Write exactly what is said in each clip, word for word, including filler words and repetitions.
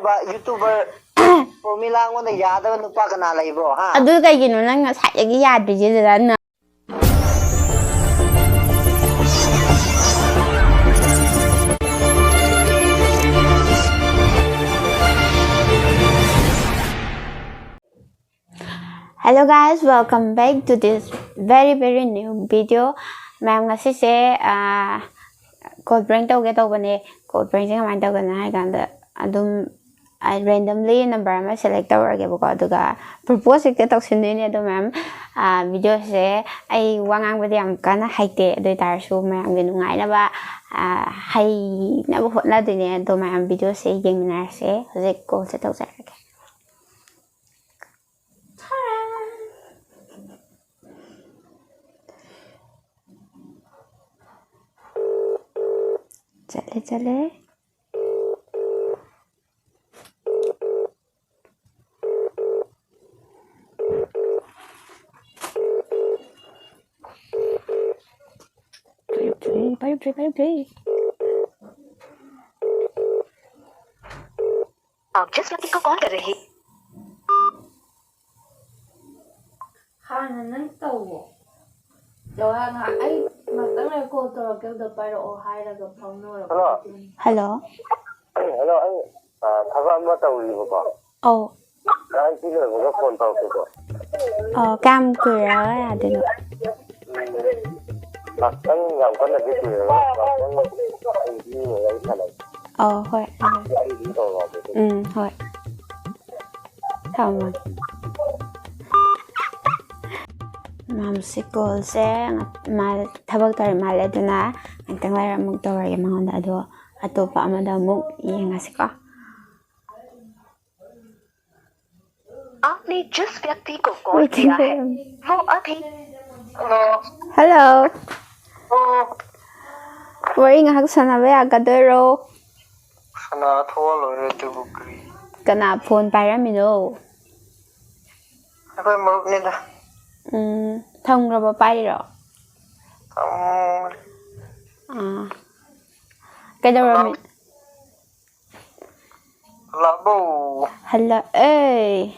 YouTuber ꯄ꯭ꯔꯣꯃꯤꯂꯥꯉꯣꯟꯗ ꯌꯥꯗꯕ ꯅꯨꯄꯥ ꯀꯅꯥ ꯂꯩꯕ꯭ꯔꯣ, ꯍꯥ? ꯑꯗꯨ ꯀꯩꯒꯤꯅꯣ ꯅꯪ ꯉꯁꯥꯏꯗꯒꯤ ꯌꯥꯗ꯭ꯔꯤꯁꯦ, ꯑꯗꯨꯗ ꯅꯪ? Hello guys, welcome back to this very very new video. ꯃꯌꯥꯝ, ꯉꯁꯤꯁꯦ, ꯑꯥ, call prank ꯇꯧꯒꯦ ꯇꯧꯕꯅꯦ꯫ Call prankꯁꯦ ꯀꯃꯥꯏꯅ ꯇꯧꯒꯅꯤ ꯍꯥꯏ ꯀꯥꯟꯗ, ꯑꯗꯨꯝ, ꯑꯥ, randomly number ꯑꯃ select ꯇꯧꯔꯒꯦꯕꯀꯣ, ꯑꯗꯨꯒ propose ꯍꯦꯛꯇ ꯇꯧꯁꯤꯟꯗꯣꯏꯅꯦ꯫ ꯑꯗꯣ ꯃꯌꯥꯝ, ꯑꯥ, videoꯁꯦ ꯑꯩ ꯋꯥ ꯉꯥꯡꯕꯗꯤ ꯌꯥꯝ ꯀꯟꯅ ꯍꯩꯇꯦ, ꯑꯗꯨ ꯑꯣꯏ ꯇꯥꯔꯁꯨ ꯃꯌꯥꯝꯒꯤ ꯅꯨꯡꯉꯥꯏꯅꯕ, ꯑꯥ, ꯍꯩꯅꯕ ꯍꯣꯠꯅꯗꯣꯏꯅꯦ꯫ ꯑꯗꯣ ꯃꯌꯥꯝ videoꯁꯦ ꯌꯦꯡꯃꯤꯟꯅꯔꯁꯦ꯫ ꯍꯧꯖꯤꯛ callꯁꯦ ꯇꯧꯖꯔꯒꯦ꯫ ꯆꯠꯂꯦ, ꯆꯠꯂꯦ꯫ ꯄꯥꯏꯔꯛꯇ꯭ꯔꯦ, ꯄꯥꯏꯔꯛꯇ꯭ꯔꯦ, ꯄꯥꯏꯔꯛꯇ꯭ꯔꯦ꯫ आप जिस व्यक्ति को कॉल कर रहे हैं। ꯍꯥꯟꯅ ꯅꯪ ꯇꯧꯋꯣ꯫ ꯖꯋꯥ ꯉꯥꯏꯍꯥꯛ, ꯑꯩ ꯉꯥꯛꯇꯪ ꯂꯩꯔ call ꯇꯧꯔꯛꯀꯦ, ꯑꯗꯨꯗ ꯄꯥꯏꯔꯛꯑꯣ ꯍꯥꯏꯔꯒ ꯐꯥꯎꯅꯔꯣ꯫ Hello꯫ Hello꯫ Hello, ꯑꯩ, ꯑ, ꯊꯕꯛ ꯑꯃ ꯇꯧꯔꯤꯕꯀꯣ꯫ ꯑꯧ꯫ ꯑꯩ ꯁꯤ ꯂꯣꯏꯕꯒ phone ꯇꯧꯔꯛꯀꯦꯀꯣ꯫ ꯑꯣ, ꯀꯌꯥꯝ ꯀꯨꯏꯔꯒ ꯌꯥꯗꯣꯏꯅꯣ? ꯎꯝ, ꯉꯥꯛꯇꯪ ꯌꯥꯝ ꯀꯟꯅꯗꯤ ꯀꯨꯏꯔꯔꯣꯏ, ꯉꯥꯛꯇꯪ ꯑꯩ ꯃꯤ ꯑꯃꯒ ꯑꯩ ꯁꯥꯟꯅꯒꯦ꯫ ꯑꯣ, ꯍꯣꯏ, ꯍꯣꯏ꯫ ꯑꯗꯨꯗꯤ ꯑꯩ ꯑꯗꯨꯝ ꯇꯧꯔꯛꯑꯒꯦ꯫ ꯎꯝ, ꯍꯣꯏ꯫ ꯊꯝꯃꯒꯦ꯫ ꯃꯥꯝꯁꯤ callꯁꯦ ꯃꯥ ꯊꯕꯛ ꯇꯧꯔꯤ ꯃꯥꯜꯂꯦ, ꯑꯗꯨꯅ ꯉꯥꯛꯇꯪ ꯂꯩꯔ ꯑꯃꯨꯛ ꯇꯧꯔꯒꯦ ꯃꯉꯣꯟꯗ, ꯑꯗꯣ ꯑꯇꯣꯞꯄ ꯑꯃꯗ ꯑꯃꯨꯛ ꯌꯦꯡꯉꯁꯤꯀꯣ꯫ आपने जिस व्यक्ति को कॉल किया है, वो अभी Hello. Hello. ꯑꯣ꯫ ꯋꯥꯔꯤ ꯉꯥꯏꯍꯥꯛ ꯁꯥꯟꯅꯕ ꯌꯥꯒꯗꯣꯏꯔꯣ? ꯁꯥꯟꯅ ꯊꯣꯛꯑ ꯂꯣꯏꯔꯦ ꯑꯗꯨꯕꯨ ꯀꯔꯤ? ꯀꯅꯥ phone ꯄꯥꯏꯔꯝꯃꯤꯅꯣ? ꯑꯩꯈꯣꯏ ꯃꯔꯨꯞꯅꯤꯗ꯫ ꯎꯝ, ꯊꯝꯈ꯭ꯔꯕꯣ, ꯄꯥꯏꯔꯤꯔꯣ? ꯊꯝꯈ꯭ꯔꯦ꯫ ꯑꯥ꯫ ꯀꯩꯗꯧꯔꯝꯃꯤ-, ꯊꯝꯃꯝ-, ꯍꯜꯂꯛꯑꯕꯣ? ꯍꯜꯂꯛꯑꯦ꯫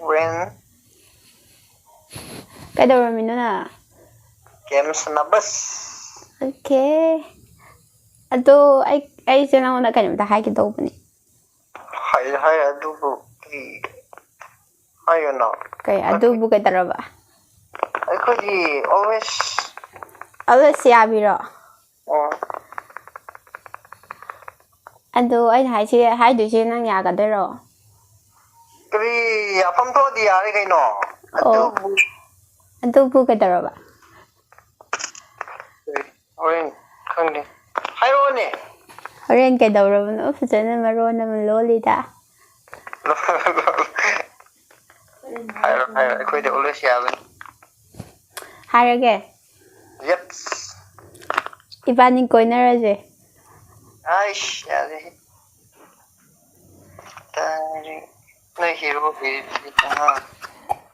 ꯋꯦꯟ? ꯀꯩꯗꯧꯔꯝꯃꯤꯅꯣ ꯅꯪ? ꯒꯦꯝ ꯁꯥꯟꯅꯕꯁ꯫ ꯑꯣꯀꯦ꯫ ꯑꯗꯣ ꯑꯩ, ꯑꯩꯁꯦ ꯅꯉꯣꯟꯗ ꯀꯩꯅꯣꯝꯇ ꯍꯥꯏꯒꯦ ꯇꯧꯕꯅꯦ꯫ ꯍꯥꯏ, ꯍꯥꯏ, ꯑꯗꯨꯕꯨ ꯀꯔꯤ? ꯍꯥꯏꯌꯨꯅ꯫ ꯀꯩ, ꯑꯗꯨꯕꯨ ꯀꯩꯗꯧꯔꯕ? ꯑꯩꯈꯣꯏꯗꯤ always. Always ꯌꯥꯕꯤꯔꯣ? ꯑꯣ꯫ ꯑꯗꯣ ꯑꯩꯅ ꯍꯥꯏꯁꯦ, ꯍꯥꯏꯗꯣꯏꯁꯦ ꯅꯪ ꯌꯥꯒꯗꯣꯏꯔꯣ? ꯀꯔꯤ, ꯌꯥꯐꯝ ꯊꯣꯛꯑꯗꯤ ꯌꯥꯔꯦ ꯀꯩꯅꯣ꯫ ꯑꯣ꯫ ꯑꯗꯨꯕꯨ ꯑꯗꯨꯕꯨ ꯀꯩꯗꯧꯔꯕ? ꯍꯣꯔꯦꯟ ꯈꯪꯗꯦ꯫ ꯍꯥꯏꯔꯛꯑꯣꯅꯦ꯫ ꯍꯣꯔꯦꯟ ꯀꯩꯗꯧꯔꯕꯅꯣ? ꯐꯖꯅ ꯃꯔꯣꯟ ꯑꯃ ꯂꯣꯜꯂꯤꯗ꯫ ꯍꯥꯏꯔꯣ, ꯍꯥꯏꯔꯣ꯫ ꯑꯩꯈꯣꯏꯗꯤ always ꯌꯥꯕꯅꯤ꯫ ꯍꯥꯏꯔꯒꯦ꯫ Yes꯫ ꯏꯕꯥꯅꯤ ꯀꯣꯏꯅꯔꯁꯦ꯫ ꯑꯩꯁ, ꯌꯥꯔꯦꯍꯦ꯫ ꯇꯥꯔꯤ-, ꯅꯣꯏ ꯍꯤꯔꯣꯒꯤ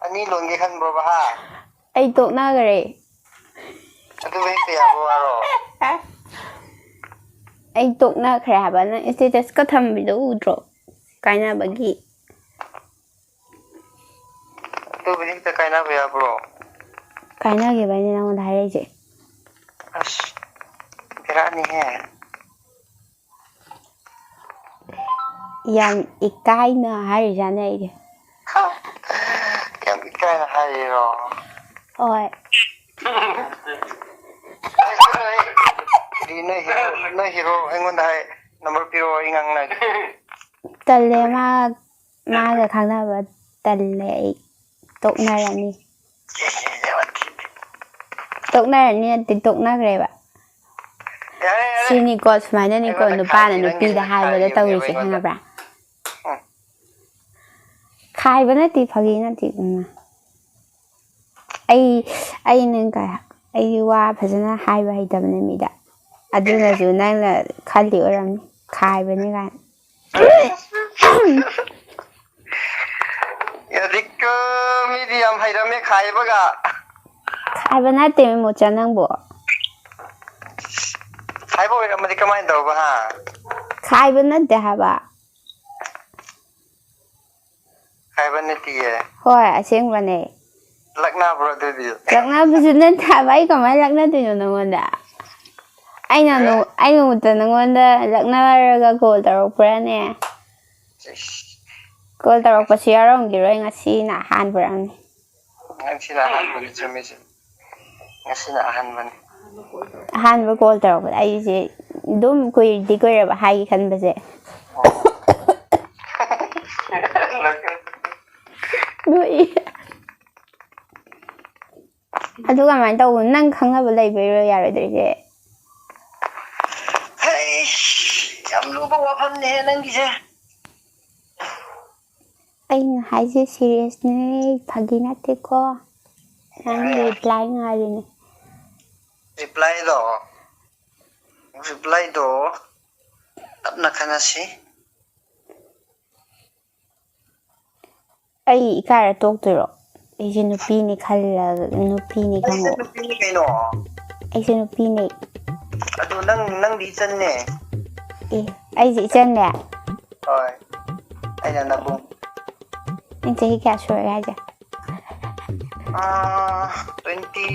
ꯑꯅꯤ ꯂꯣꯟꯒꯦ ꯈꯟꯕ꯭ꯔꯣꯕ, ꯍꯥ? ꯑꯩ ꯇꯣꯛꯅꯈ꯭ꯔꯦ꯫ ꯑꯗꯨꯕꯨ ꯍꯦꯛꯇ ꯌꯥꯕ ꯋꯥꯔꯣ? ꯑꯩ ꯇꯣꯛꯅꯈ꯭ꯔꯦ ꯍꯥꯏꯕ꯫ ꯅꯪ status ꯀ ꯊꯝꯕꯤꯗꯣ ꯎꯗ꯭ꯔꯣ? ꯀꯥꯏꯅꯕꯒꯤ꯫ ꯑꯗꯨꯕꯨ ꯍꯦꯛꯇ ꯀꯥꯏꯅꯕ ꯌꯥꯕ꯭ꯔꯣ? ꯀꯥꯏꯅꯈꯤꯕꯩꯅꯦ ꯅꯪꯉꯣꯟꯗ ꯍꯥꯏꯔꯛꯏꯁꯦ꯫ ꯑꯁ, ꯕꯦꯔꯥꯅꯤꯍꯦ꯫ ꯌꯥꯝ ꯏꯀꯥꯏꯅ ꯍꯥꯏꯔꯤꯖꯥꯠꯅꯦ ꯑꯩꯗꯤ꯫ ꯌꯥꯝ ꯏꯀꯥꯏꯅ ꯍꯥꯏꯔꯤꯔꯣ? ꯍꯣꯏ꯫ ꯀꯔꯤ ꯅꯣꯏ ꯍꯤꯔꯣ, ꯅꯣꯏ ꯍꯤꯔꯣ ꯑꯩꯉꯣꯟꯗ ꯍꯥꯏ, "ꯅꯝꯕꯔ ꯄꯤꯔꯛꯑꯣ, ꯑꯩ ꯉꯥꯡꯅꯒꯦ"? ꯇꯜꯂꯦ, ꯃꯥ, ꯃꯥꯒ ꯈꯪꯅꯕ ꯇꯜꯂꯦ ꯑꯩ꯫ ꯇꯣꯛꯅꯔꯅꯤ꯫ ꯇꯣꯛꯅꯔꯅꯤ ꯅꯠꯇꯦ, ꯇꯣꯛꯅꯈ꯭ꯔꯦꯕ꯫ ꯌꯥꯔꯦ, ꯌꯥꯔꯦ꯫ ꯁꯤꯅꯤꯀꯣ, ꯁꯨꯃꯥꯏꯅꯅꯤꯀꯣ, ꯑꯩꯉꯣꯟꯗ ꯅꯨꯄꯥꯅ ꯈꯥꯏꯔꯤ, ꯅꯪꯒꯤꯁꯤꯅ ꯅꯨꯄꯤꯗ ꯍꯥꯏꯕꯗ ꯈꯥꯏꯔꯤꯕꯅꯦꯕ ꯇꯧꯔꯤꯁꯦ, ꯑꯩꯉꯣꯟꯗ꯫ ꯈꯪꯉꯕ꯭ꯔꯥ? ꯎꯝ꯫ ꯈꯥꯏꯕ ꯅꯠꯇꯦ, ꯐꯥꯒꯤ ꯅꯠꯇꯦ, ꯏꯕꯦꯝꯃ꯫ ꯑꯩ, ꯑꯩꯅ ꯀꯩ-, ꯑꯩ ꯋꯥ ꯐꯖꯅ ꯍꯥꯏꯕ ꯍꯩꯇꯕꯅꯦ ꯃꯤꯗ꯫ ꯑꯗꯨꯅꯁꯨ ꯅꯪꯅ ꯈꯜꯂꯤ ꯑꯣꯏꯔꯝꯅꯤ, ꯈꯥꯏꯕꯅꯤ ꯀꯥꯏꯅ꯫ ꯌꯥꯗꯦꯀꯣ, ꯃꯤꯗꯤ ꯌꯥꯝ ꯍꯩꯔꯝꯃꯦ ꯈꯥꯏꯕꯒ꯫ ꯈꯥꯏꯕ ꯅꯠꯇꯦ, ꯃꯣꯆꯥ, ꯅꯪꯕꯨ꯫ ꯈꯥꯏꯕ ꯑꯣꯏꯔꯝꯃꯗꯤ ꯀꯃꯥꯏꯅ ꯇꯧꯕ, ꯍꯥ? ꯈꯥꯏꯕ ꯅꯠꯇꯦ ꯍꯥꯏꯕ꯫ ꯈꯥꯏꯕ ꯅꯠꯇꯤꯌꯦ꯫ ꯍꯣꯏ, ꯑꯁꯦꯡꯕꯅꯦ꯫ ꯂꯛꯅꯕ꯭ꯔꯣ ꯑꯗꯨꯗꯤ? ꯂꯛꯅꯕꯁꯨ ꯅꯠꯇꯦ ꯍꯥꯏꯕ, ꯑꯩ ꯀꯃꯥꯏꯅ ꯂꯛꯅꯗꯣꯏꯅꯣ ꯅꯪꯉꯣꯟꯗ? ꯑꯩꯅ ꯅꯣ- ꯑꯩ ꯅꯣꯡꯃꯇ ꯅꯪꯉꯣꯟꯗ ꯂꯛꯅꯔꯒ ꯀꯣꯜ ꯇꯧꯔꯛꯄ꯭ꯔꯥꯅꯦ? ꯏꯁ, ꯀꯣꯜ ꯇꯧꯔꯛꯄꯁꯨ ꯌꯥꯎꯔꯝꯈꯤꯔꯣꯏ, ꯉꯁꯤꯅ ꯑꯍꯥꯟꯕ ꯑꯣꯏꯔꯝꯅꯤ꯫ ꯉꯁꯤꯅ ꯑꯍꯥꯟꯕꯅꯤ, ꯆꯨꯝꯃꯤ, ꯆꯨꯝꯃꯤ꯫ ꯉꯁꯤꯅ ꯑꯍꯥꯟꯕꯅꯤ꯫ ꯑꯍꯥꯟꯕ ꯀꯣꯜ ꯇꯧꯔꯛꯄꯗ ꯑꯩꯁꯦ ꯑꯗꯨꯝ ꯀꯨꯏꯗꯤ ꯀꯨꯏꯔꯕ ꯍꯥꯏꯒꯦ ꯈꯟꯕꯁꯦ꯫ ꯅꯣꯛꯏ꯫ ꯑꯗꯨ ꯀꯃꯥꯏꯅ ꯇꯧꯕꯅꯣ? ꯅꯪ ꯈꯪꯅꯕ ꯂꯩꯕꯩꯔꯣ ꯌꯥꯔꯣꯏꯗꯣꯏꯁꯦ? ꯍꯩ, ꯌꯥꯝ ꯂꯨꯕ ꯋꯥꯐꯝꯅꯦꯍꯦ ꯅꯪꯒꯤꯁꯦ꯫ ꯑꯩꯅ ꯍꯥꯏꯁꯦ ꯁꯤꯔꯤꯌꯁꯅꯦ, ꯐꯥꯒꯤ ꯅꯠꯇꯦꯀꯣ꯫ ꯅꯪ ꯔꯤꯄ꯭ꯂꯥꯏ ꯉꯥꯏꯔꯤꯅꯦ꯫ ꯔꯤꯄ꯭ꯂꯥꯏꯗꯣ, ꯔꯤꯄ꯭ꯂꯥꯏꯗꯣ ꯇꯞꯅ ꯈꯟꯅꯁꯤ꯫ ꯑꯩ ꯏꯀꯥꯏꯔ ꯇꯣꯛꯇꯣꯏꯔꯣ? ꯑꯩꯁꯦ ꯅꯨꯄꯤꯅꯤ ꯈꯜꯂꯒ, ꯅꯨꯄꯤꯅꯤ ꯑꯩꯁꯦ ꯈꯪꯉꯣ꯫ ꯅꯨꯄꯤꯅꯤ ꯀꯩꯅꯣ? ꯑꯩꯁꯦ ꯅꯨꯄꯤꯅꯦ꯫ ꯑꯗꯨ ꯅꯪ, ꯅꯪꯗꯤ ꯏꯆꯟꯅꯦ꯫ ꯑꯦ, ꯑꯩꯁꯦ ꯏꯆꯟꯅꯦ꯫ ꯍꯣꯏ, ꯑꯩꯅ ꯅꯕꯨꯡ꯫ ꯅꯪ ꯆꯍꯤ ꯀꯌꯥ ꯁꯨꯔꯒꯦ ꯍꯥꯏꯁꯦ? Twenty,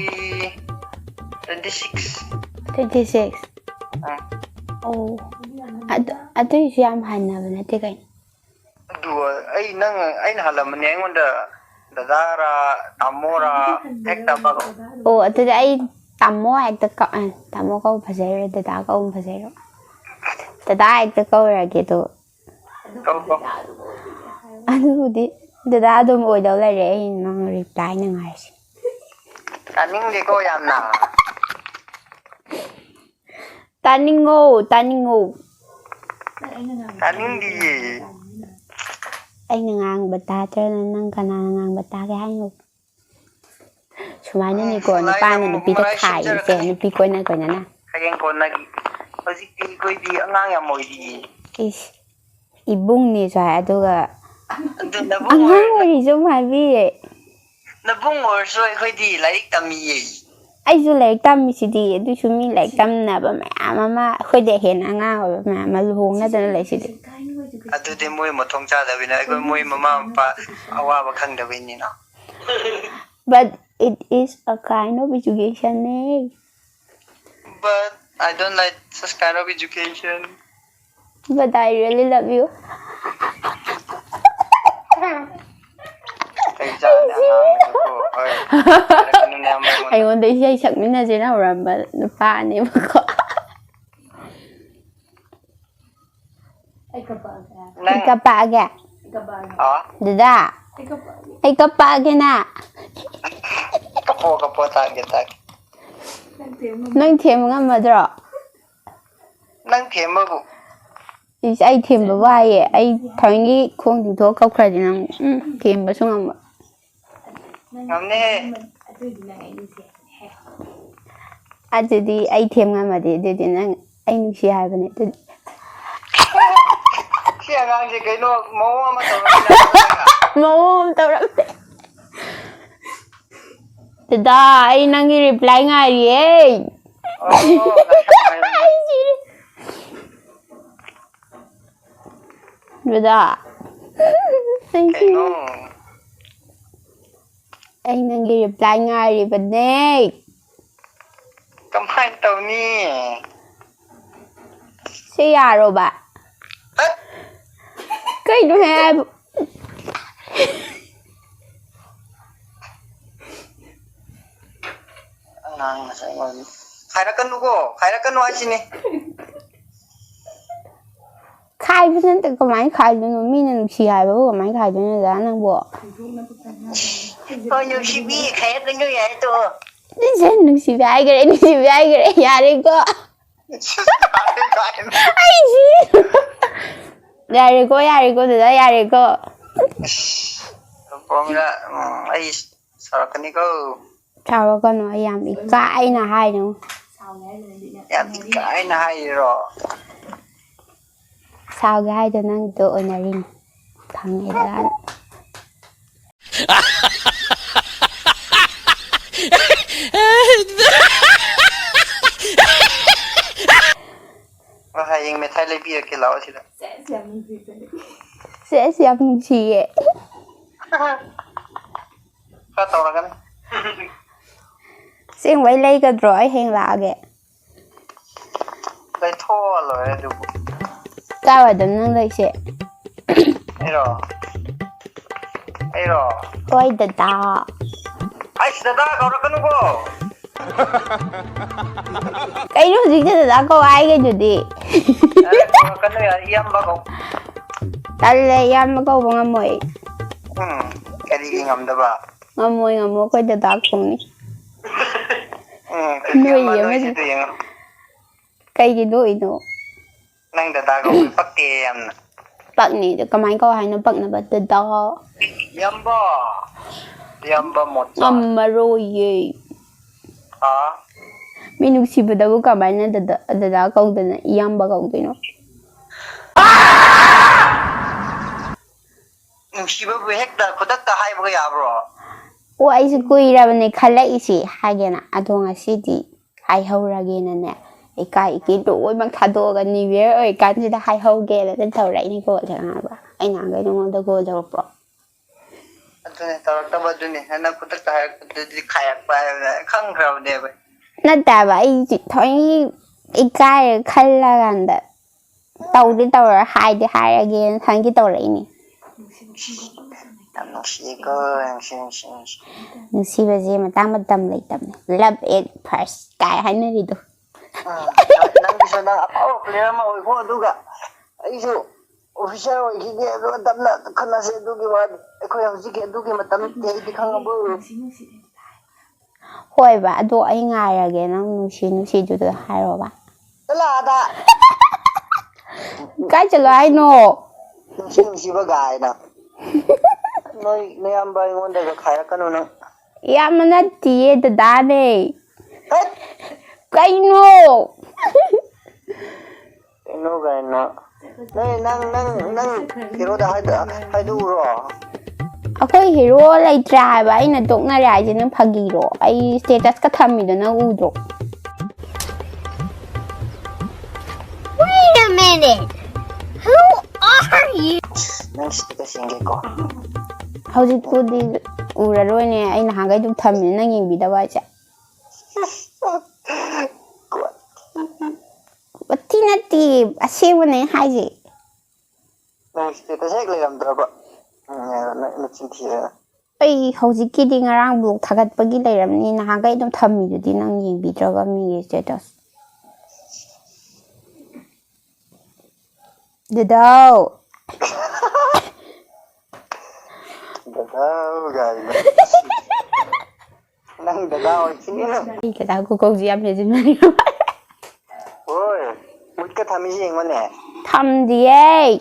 twenty six. Twenty six. ꯑꯣ, ꯑꯗꯨ ꯑꯗꯨꯏꯁꯨ ꯌꯥꯝ ꯍꯟꯅꯕ ꯅꯠꯇꯦ ꯀꯩꯅꯣ꯫ ꯑꯗꯨ ꯑꯩ, ꯅꯪ, ꯑꯩꯅ ꯍꯜꯂꯝꯃꯅꯤ ꯑꯩꯉꯣꯟꯗ꯫ ꯗꯗꯥꯔꯥ, ꯇꯥꯃꯣꯔꯥ, ꯍꯦꯛ ꯇꯥꯃꯣꯔꯥ꯫ ꯑꯣ, ꯑꯗꯨꯗꯤ ꯑꯩ ꯇꯥꯃꯣ ꯍꯦꯛꯇ ꯀꯛ- ꯑ, ꯇꯥꯃꯣ ꯀꯧꯕ ꯐꯖꯩꯔꯣ, ꯗꯗꯥ ꯀꯧꯕ ꯐꯖꯩꯔꯣ? ꯗꯗꯥ ꯍꯦꯛꯇ ꯀꯧꯔꯒꯦ ꯑꯗꯣ꯫ ꯀꯧ, ꯀꯧ꯫ ꯑꯗꯨꯕꯨꯗꯤ ꯗꯗꯥ ꯑꯗꯨꯝ ꯑꯣꯏꯗꯧ ꯂꯩꯔꯦ, ꯑꯩ ꯅꯪ ꯔꯤꯄ꯭ꯂꯥꯏꯅ ꯉꯥꯏꯔꯤꯁꯦ꯫ ꯇꯥꯅꯤꯡꯗꯦꯀꯣ ꯌꯥꯝꯅ꯫ ꯇꯥꯅꯤꯡꯉꯣ, ꯇꯥꯅꯤꯡꯉꯣ꯫ ꯇꯥꯅꯤꯡꯗꯤꯌꯦ꯫ ꯑꯩꯅ ꯉꯥꯡꯕ ꯇꯥꯗ꯭ꯔꯒꯅ ꯅꯪ ꯀꯅꯥꯅ ꯉꯥꯡꯕ ꯇꯥꯒꯦ ꯍꯥꯏꯅꯣ? ꯁꯨꯃꯥꯏꯅꯅꯤꯀꯣ, ꯎꯝ, ꯅꯨꯄꯥꯅ ꯃꯔꯥꯏ ꯅꯨꯄꯤꯗ ꯁꯦꯝꯖꯔꯛꯀꯅꯤ꯫ ꯈꯥꯏꯔꯤꯁꯦ, ꯅꯨꯄꯤ ꯀꯣꯏꯅ ꯀꯣꯏꯅꯅ꯫ ꯍꯌꯦꯡ ꯀꯣꯟꯅꯒꯤ꯫ ꯍꯧꯖꯤꯛꯇꯤ ꯑꯩꯈꯣꯏꯗꯤ ꯑꯉꯥꯡ ꯌꯥꯝ ꯑꯣꯏꯔꯤꯌꯦ꯫ ꯏꯁ, ꯏꯕꯨꯡꯅꯦꯁꯨ ꯍꯥꯏ, ꯑꯗꯨꯒ ꯑꯗꯨ ꯅꯕꯨꯡ ꯑꯉꯥꯡ ꯑꯣꯏꯔ-, ꯑꯣꯏꯔꯤꯁꯨ ꯑꯃꯨꯛ ꯍꯥꯏꯕꯤꯔꯦ꯫ ꯅꯕꯨꯡ ꯑꯣꯏꯔꯁꯨ ꯑꯩꯈꯣꯏꯗꯤ ꯂꯥꯏꯔꯤꯛ ꯇꯝꯃꯤꯌꯦ꯫ ꯑꯩꯁꯨ ꯂꯥꯏꯔꯤꯛ ꯇꯝꯃꯤꯁꯤꯗꯤ, ꯑꯗꯨꯏꯁꯨ ꯃꯤ ꯂꯥꯏꯔꯤꯛ ꯇꯝꯅꯕ ꯃꯌꯥꯝ ꯑꯃ, ꯑꯩꯈꯣꯏꯗ ꯍꯦꯟꯅ ꯑꯉꯥꯡ ꯑꯣꯏꯕ ꯃꯌꯥꯝ ꯑꯃ ꯂꯨꯍꯣꯡꯅꯗꯅ ꯂꯩꯁꯤꯗꯤ꯫ ꯑꯗꯨꯗꯤ ꯃꯣꯏ ꯃꯊꯣꯡ ꯆꯥꯗꯕꯅꯤꯅ ꯑꯩꯈꯣꯏ ꯃꯣꯏ ꯃꯃꯥ ꯃꯄꯥ ꯑꯋꯥꯕ ꯈꯪꯗꯕꯩꯅꯤꯅ꯫ But it is a kind of education ꯅꯦ꯫ But I don't like such kind of education. But I really love you. ꯀꯩ ꯆꯥꯅꯤ ꯑꯉꯥꯡꯗꯨꯕꯨ? ꯍꯣꯏ, ꯍꯥꯏꯔꯛꯀꯅꯨꯅꯦ ꯑꯃ ꯑꯩꯉꯣꯟꯗ꯫ ꯑꯩꯉꯣꯟꯗ ꯏꯁꯩ ꯁꯛꯃꯤꯟꯅꯁꯦꯅ ꯍꯧꯔꯝꯕ ꯅꯨꯄꯥꯅꯦꯕꯀꯣ꯫ ꯑꯩ ꯀꯞꯄꯛꯑꯒꯦ꯫ ꯅꯪ ꯀꯞꯄꯛꯑꯒꯦ꯫ ꯑꯩ ꯀꯞꯄꯛꯑꯒꯦ꯫ ꯑ? ꯗꯗꯥ, ꯑꯩ ꯀꯞꯄꯛꯑꯒꯦ꯫ ꯑꯩ ꯀꯞꯄꯛꯑꯒꯦꯅ꯫ ꯀꯞꯄꯣ, ꯀꯞꯄꯣ, ꯇꯥꯒꯦ, ꯇꯥꯒꯦ꯫ ꯅꯪ ꯊꯦꯝꯕ ꯉꯝ- ꯅꯪ ꯊꯦꯝꯕ ꯉꯝꯃꯗ꯭ꯔꯣ? ꯅꯪ ꯊꯦꯝꯕꯕꯨ? ꯏꯁ, ꯑꯩ ꯊꯦꯝꯕꯕꯨ ꯍꯥꯏꯌꯦ꯫ ꯑꯩ ꯊꯑꯣꯏꯒꯤ ꯈꯣꯡ ꯇꯤꯡꯊꯣꯛꯑ ꯀꯞꯈ꯭ꯔꯗꯤ ꯅꯪ, ꯎꯝ, ꯊꯦꯝꯕꯁꯨ ꯉꯝꯃꯣꯏ꯫ ꯉꯝꯅꯤꯍꯦ꯫ ꯑꯗꯨꯗꯤ ꯑꯩ ꯊꯦꯝ ꯉꯝꯃꯗꯤ, ꯑꯗꯨꯗꯤ ꯅꯪ ꯑꯩ ꯅꯨꯡꯁꯤ ꯍꯥꯏꯕꯅꯦ꯫ ꯑꯗꯨꯗꯤ ꯁꯤ ꯑꯉꯥꯡꯁꯦ ꯀꯩꯅꯣ ꯃꯑꯣꯡ ꯑꯃ ꯇꯧꯔꯝꯃꯤꯅ꯫ ꯃꯑꯣꯡ ꯑꯃ ꯇꯧꯔꯝꯃꯦ꯫ ꯗꯗꯥ, ꯑꯩ ꯅꯪꯒꯤ reply ꯉꯥꯏꯔꯤꯌꯦ꯫ ꯑꯣ, ꯉꯥꯏꯔꯝꯃꯣ, ꯉꯥꯏꯔꯝꯃꯣ꯫ ꯑꯩ ꯁꯤꯔꯦ꯫ ꯗꯗꯥ, ꯑꯩ ꯁꯤꯔꯦ꯫ ꯀꯩꯅꯣ? ꯑꯩ ꯅꯪꯒꯤ reply ꯉꯥꯏꯔꯤꯕꯅꯦ꯫ ꯀꯃꯥꯏꯅ ꯇꯧꯅꯤ? ꯁꯤ ꯌꯥꯔꯣꯕ? ꯍꯠ! ꯀꯩꯅꯣꯍꯦ? ꯑꯉꯥꯡ ꯃꯆꯥ ꯑꯣꯏꯔꯤ꯫ ꯈꯥꯏꯔꯛꯀꯅꯨꯀꯣ, ꯈꯥꯏꯔꯛꯀꯅꯨ ꯍꯥꯏꯁꯤꯅꯤ꯫ ꯈꯥꯏꯕ ꯅꯠꯇꯦ, ꯀꯃꯥꯏꯅ ꯈꯥꯏꯗꯣꯏꯅꯣ? ꯃꯤꯅ ꯅꯨꯡꯁꯤ ꯍꯥꯏꯕꯕꯨ ꯀꯃꯥꯏꯅ ꯈꯥꯏꯗꯣꯏꯅꯣ, ꯗꯗꯥ, ꯅꯪꯕꯣ? ꯍꯣꯏ, ꯅꯨꯡꯁꯤꯕꯤ, ꯈꯥꯏꯔꯛꯀꯅꯨ, ꯌꯥꯔꯦ, ꯇꯣꯛꯑꯣ꯫ ꯏꯆꯦ, ꯅꯨꯡꯁꯤꯕꯤ ꯍꯥꯏꯈꯔꯦ, ꯅꯨꯡꯁꯤꯕꯤ ꯍꯥꯏꯈꯔꯦ, ꯌꯥꯔꯦꯀꯣ? ꯑꯩ ꯁꯤ-, ꯌꯥꯔꯦꯀꯣ, ꯌꯥꯔꯦꯀꯣ, ꯗꯗꯥ, ꯌꯥꯔꯦꯀꯣ꯫ ꯑꯁ, ꯄ꯭ꯔꯣꯃꯤꯂꯥ, ꯎꯝ, ꯑꯩ ꯁꯥꯎꯔꯛꯀꯅꯤꯀꯣ꯫ ꯁꯥꯎꯔꯛꯀꯅꯨ, ꯑꯩ ꯌꯥꯝ ꯏꯀꯥꯏꯅ ꯍꯥꯏꯅꯨ꯫ ꯌꯥꯝ ꯏꯀꯥꯏꯅ ꯍꯥꯏꯔꯤꯔꯣ? ꯁꯥꯎꯒꯦ ꯍꯥꯏꯗꯣ ꯅꯪꯗꯣ ꯑꯣꯏꯅꯔꯤꯅꯤ꯫ ꯈꯪꯉꯦꯗ꯫ ꯍꯌꯦꯡ ꯃꯦꯊꯥ ꯑꯩ ꯂꯩꯕꯤꯔꯛꯀꯦ, ꯂꯥꯛꯑꯣ ꯁꯤꯗ꯫ ꯁꯦꯁ, ꯌꯥꯝ ꯅꯨꯡꯁꯤꯖꯔꯦ꯫ ꯁꯦꯁ, ꯌꯥꯝ ꯅꯨꯡꯁꯤꯌꯦ꯫ ꯈꯔ ꯇꯧꯔꯒꯅꯤ꯫ ꯑꯁꯦꯡꯕꯩ ꯂꯩꯒꯗ꯭ꯔꯣ? ꯑꯩ ꯍꯌꯦꯡ ꯂꯥꯛꯑꯒꯦ꯫ ꯂꯩꯊꯣꯛꯑ ꯂꯣꯏꯔꯦ ꯑꯗꯨꯕꯨ꯫ ꯀꯥꯏꯋꯥꯏꯗꯅꯣ ꯅꯪ ꯂꯩꯁꯦ? ꯑꯩꯔꯣ? ꯑꯩꯔꯣ? ꯍꯣꯏ, ꯗꯗꯥ꯫ ꯑꯩꯁ, ꯗꯗꯥ ꯀꯧꯔꯛꯀꯅꯨꯀꯣ꯫ ꯀꯩꯅꯣ ꯍꯧꯖꯤꯛꯇ ꯗꯗꯥ ꯀꯧ ꯍꯥꯏꯒꯩꯗꯨꯗꯤ? ꯌꯥꯔꯦ, ꯀꯧꯔꯛꯀꯅꯨ, ꯌꯥꯔꯦ, ꯏꯌꯥꯝꯕ ꯀꯧ꯫ ꯇꯜꯂꯦ, ꯏꯌꯥꯝꯕ ꯀꯧꯕ ꯉꯝꯃꯣꯏ꯫ ꯎꯝ, ꯀꯔꯤꯒꯤ ꯉꯝꯗꯕ? ꯉꯝꯃꯣꯏ, ꯉꯝꯃꯣꯏ, ꯑꯩꯈꯣꯏ ꯗꯗꯥ ꯀꯧꯅꯤ꯫ ꯎꯝ, ꯅꯣꯏ ꯏꯌꯥꯝꯕ ꯑꯃꯗꯤ ꯅꯣꯏꯁꯤꯗ ꯌꯦꯡꯉꯣ꯫ ꯀꯩꯒꯤ ꯅꯣꯛꯏꯅꯣ? ꯅꯪ ꯗꯗꯥ ꯀꯧꯕ ꯄꯛꯇꯦ ꯌꯥꯝꯅ꯫ ꯄꯛꯅꯤ, ꯑꯗꯨ ꯀꯃꯥꯏꯅ ꯀꯧ ꯍꯥꯏꯅꯣ ꯄꯛꯅꯕ? ꯗꯗꯥ꯫ ꯏꯌꯥꯝꯕ꯫ ꯏꯌꯥꯝꯕ ꯃꯣꯆꯥ꯫ ꯉꯝꯃꯔꯣꯏꯌꯦ꯫ ꯍꯥ? ꯃꯤ ꯅꯨꯡꯁꯤꯕꯗꯕꯨ ꯀꯃꯥꯏꯅ ꯗꯗꯥ, ꯗꯗꯥ ꯀꯧꯗꯅ ꯏꯌꯥꯝꯕ ꯀꯧꯗꯣꯏꯅꯣ? ꯅꯨꯡꯁꯤꯕꯕꯨ ꯍꯦꯛꯇ ꯈꯨꯗꯛꯇ ꯍꯥꯏꯕꯒ ꯌꯥꯕ꯭ꯔꯣ? ꯑꯣ, ꯑꯩꯁꯨ ꯀꯨꯏꯔꯕꯅꯦ ꯈꯜꯂꯛꯏꯁꯤ ꯍꯥꯏꯒꯦꯅ, ꯑꯗꯣ ꯉꯁꯤꯗꯤ ꯍꯥꯏꯍꯧꯔꯒꯦꯅꯅꯦ, ꯏꯀꯥꯏ ꯏꯀꯤ ꯂꯣꯏꯅꯃꯛ ꯊꯥꯗꯣꯛꯑꯒ New Year ꯑꯣꯏꯔꯤꯀꯥꯟꯁꯤꯗ ꯍꯥꯏꯍꯧꯒꯦꯅ ꯇꯧꯔꯛꯏꯅꯤꯀꯣ꯫ ꯈꯪꯉꯕ? ꯑꯩ ꯅꯍꯥꯟꯈꯩ ꯅꯉꯣꯟꯗ ꯀꯣꯜ ꯇꯧꯔꯛꯄ꯭ꯔꯣ? ꯑꯗꯨꯅꯦ, ꯇꯧꯔꯛꯇꯕ ꯑꯗꯨꯅꯦ꯫ ꯅꯪ ꯈꯨꯗꯛꯇ ꯍꯥꯏꯔꯛꯄꯗꯨꯗꯤ ꯈꯥꯏꯔꯛꯄ ꯍꯥꯏꯕ ꯈꯪꯈ꯭ꯔꯕꯅꯦꯕ꯫ ꯅꯠꯇꯦꯕ, ꯑꯩ ꯊꯣꯏꯒꯤ ꯏꯀꯥꯏꯔ ꯈꯜꯂꯀꯥꯟꯗ ꯇꯧꯗꯤ ꯇꯧꯔ ꯍꯥꯏꯗꯤ ꯍꯥꯏꯔꯒꯦꯅ ꯊꯣꯏꯒꯤ ꯇꯧꯔꯛꯏꯅꯦ꯫ ꯌꯥꯝ ꯅꯨꯡꯁꯤꯌꯦꯀꯣ, ꯅꯨꯡꯁꯤ, ꯅꯨꯡꯁꯤ, ꯅꯨꯡꯁꯤ꯫ ꯅꯨꯡꯁꯤꯕꯁꯦ ꯃꯇꯥꯡ ꯃꯇꯝ ꯂꯩꯇꯕꯅꯦ꯫ Love at first ꯀꯥꯏ ꯍꯥꯏꯅꯔꯤꯗꯣ꯫ ꯎꯝ, ꯅꯪꯒꯤꯁꯨ ꯅꯪ ꯑꯐꯥꯎꯕ player ꯑꯃ ꯑꯣꯏꯀꯣ, ꯑꯗꯨꯒ ꯑꯩꯁꯨ officer ꯑꯣꯏꯈꯤꯒꯦ, ꯑꯗꯨꯒ ꯇꯞꯅ ꯈꯟꯅꯁꯦ꯫ ꯑꯗꯨꯒꯤ ꯋꯥꯗꯤ ꯑꯩꯈꯣꯏ ꯍꯧꯖꯤꯛꯀꯤ ꯑꯗꯨꯒꯤ ꯃꯇꯝ ꯅꯠꯇꯦ, ꯑꯩꯗꯤ ꯈꯪꯉꯕꯣ? ꯍꯣꯏꯕ, ꯑꯗꯣ ꯑꯩ ꯉꯥꯏꯔꯒꯦ, ꯅꯪ ꯅꯨꯡꯁꯤ ꯅꯨꯡꯁꯤꯗꯨꯗ ꯍꯥꯏꯔꯣꯕ꯫ ꯆꯠꯂꯣ ꯑꯥꯗ꯫ ꯀꯥꯏ ꯆꯠꯂꯣ ꯍꯥꯏꯅꯣ? ꯅꯨꯡꯁꯤ ꯅꯨꯡꯁꯤꯕ ꯒꯥꯏꯅ꯫ ꯅꯣꯏ ꯅꯌꯥꯝꯕ ꯑꯩꯉꯣꯟꯗꯒ ꯈꯥꯏꯔꯛꯀꯅꯨ ꯅꯪ꯫ ꯏꯌꯥꯝꯕ ꯅꯠꯇꯤꯌꯦ, ꯗꯗꯥꯅꯦ꯫ ꯍꯦꯠ! ꯀꯩꯅꯣ? ꯀꯩꯅꯣ ꯀꯥꯏꯅ꯫ ꯅꯣꯏ ꯅꯪ, ꯅꯪ, ꯅꯪ ꯀꯩꯅꯣꯗ ꯍꯥꯏꯗ-, ꯍꯥꯏꯗꯣꯛꯎꯔꯣ꯫ ꯑꯩꯈꯣꯏ hero ꯂꯩꯇ꯭ꯔꯦ ꯍꯥꯏꯕ, ꯑꯩꯅ ꯇꯣꯛꯅꯔꯦ ꯍꯥꯏꯁꯦ ꯅꯪ ꯐꯥꯒꯤꯔꯣ? ꯑꯩ status ꯀ ꯊꯝꯃꯤꯗꯣ ꯅꯪ ꯎꯗ꯭ꯔꯣ? Minute. Who are you? ꯅꯪ ꯁꯤꯗ ꯁꯦꯡꯒꯦꯀꯣ꯫ ꯍꯧꯖꯤꯛꯄꯨꯗꯤ ꯎꯔꯔꯣꯏꯅꯦ, ꯑꯩ ꯅꯍꯥꯟꯈꯩ ꯑꯗꯨꯝ ꯊꯝꯃꯤꯅꯦ, ꯅꯪ ꯌꯦꯡꯕꯤꯗꯕ ꯍꯥꯏꯁꯦ꯫ ꯋꯥꯊꯤ ꯅꯠꯇꯦ, ꯑꯁꯦꯡꯕꯅꯦ ꯍꯥꯏꯁꯦ꯫ ꯅꯪ status ꯍꯦꯛ ꯂꯩꯔꯝꯗ꯭ꯔꯕ? ꯎꯝ, ꯅ-, ꯅꯆꯤꯟ ꯊꯤꯔꯦ꯫ ꯑꯩ ꯍꯧꯖꯤꯛꯀꯤꯗꯤ ꯉꯔꯥꯡ vlog ꯊꯥꯒꯠꯄꯒꯤ ꯂꯩꯔꯝꯅꯤ, ꯅꯍꯥꯟꯈꯩ ꯑꯗꯨꯝ ꯊꯝꯃꯤꯗꯨꯗꯤ ꯅꯪ ꯌꯦꯡꯕꯤꯗ꯭ꯔꯒ ꯃꯤꯒꯤ status꯫ ꯗꯗꯥꯎ꯫ ꯗꯗꯥꯎ ꯒꯥꯏꯅ꯫ ꯅꯪ ꯗꯗꯥ ꯑꯣꯏꯈꯤꯅꯤ ꯅꯪ꯫ ꯑꯩ ꯗꯗꯥ ꯈꯨꯀꯧꯁꯤ ꯌꯥꯝ ꯍꯦꯟꯖꯤꯟꯃꯟꯈ꯭ꯔꯦ꯫ ꯍꯣꯏ, ꯃꯨꯠꯀ ꯊꯝꯃꯤꯁꯤ ꯌꯦꯡꯉꯣꯅꯦ꯫ ꯊꯝꯗꯤꯌꯦ꯫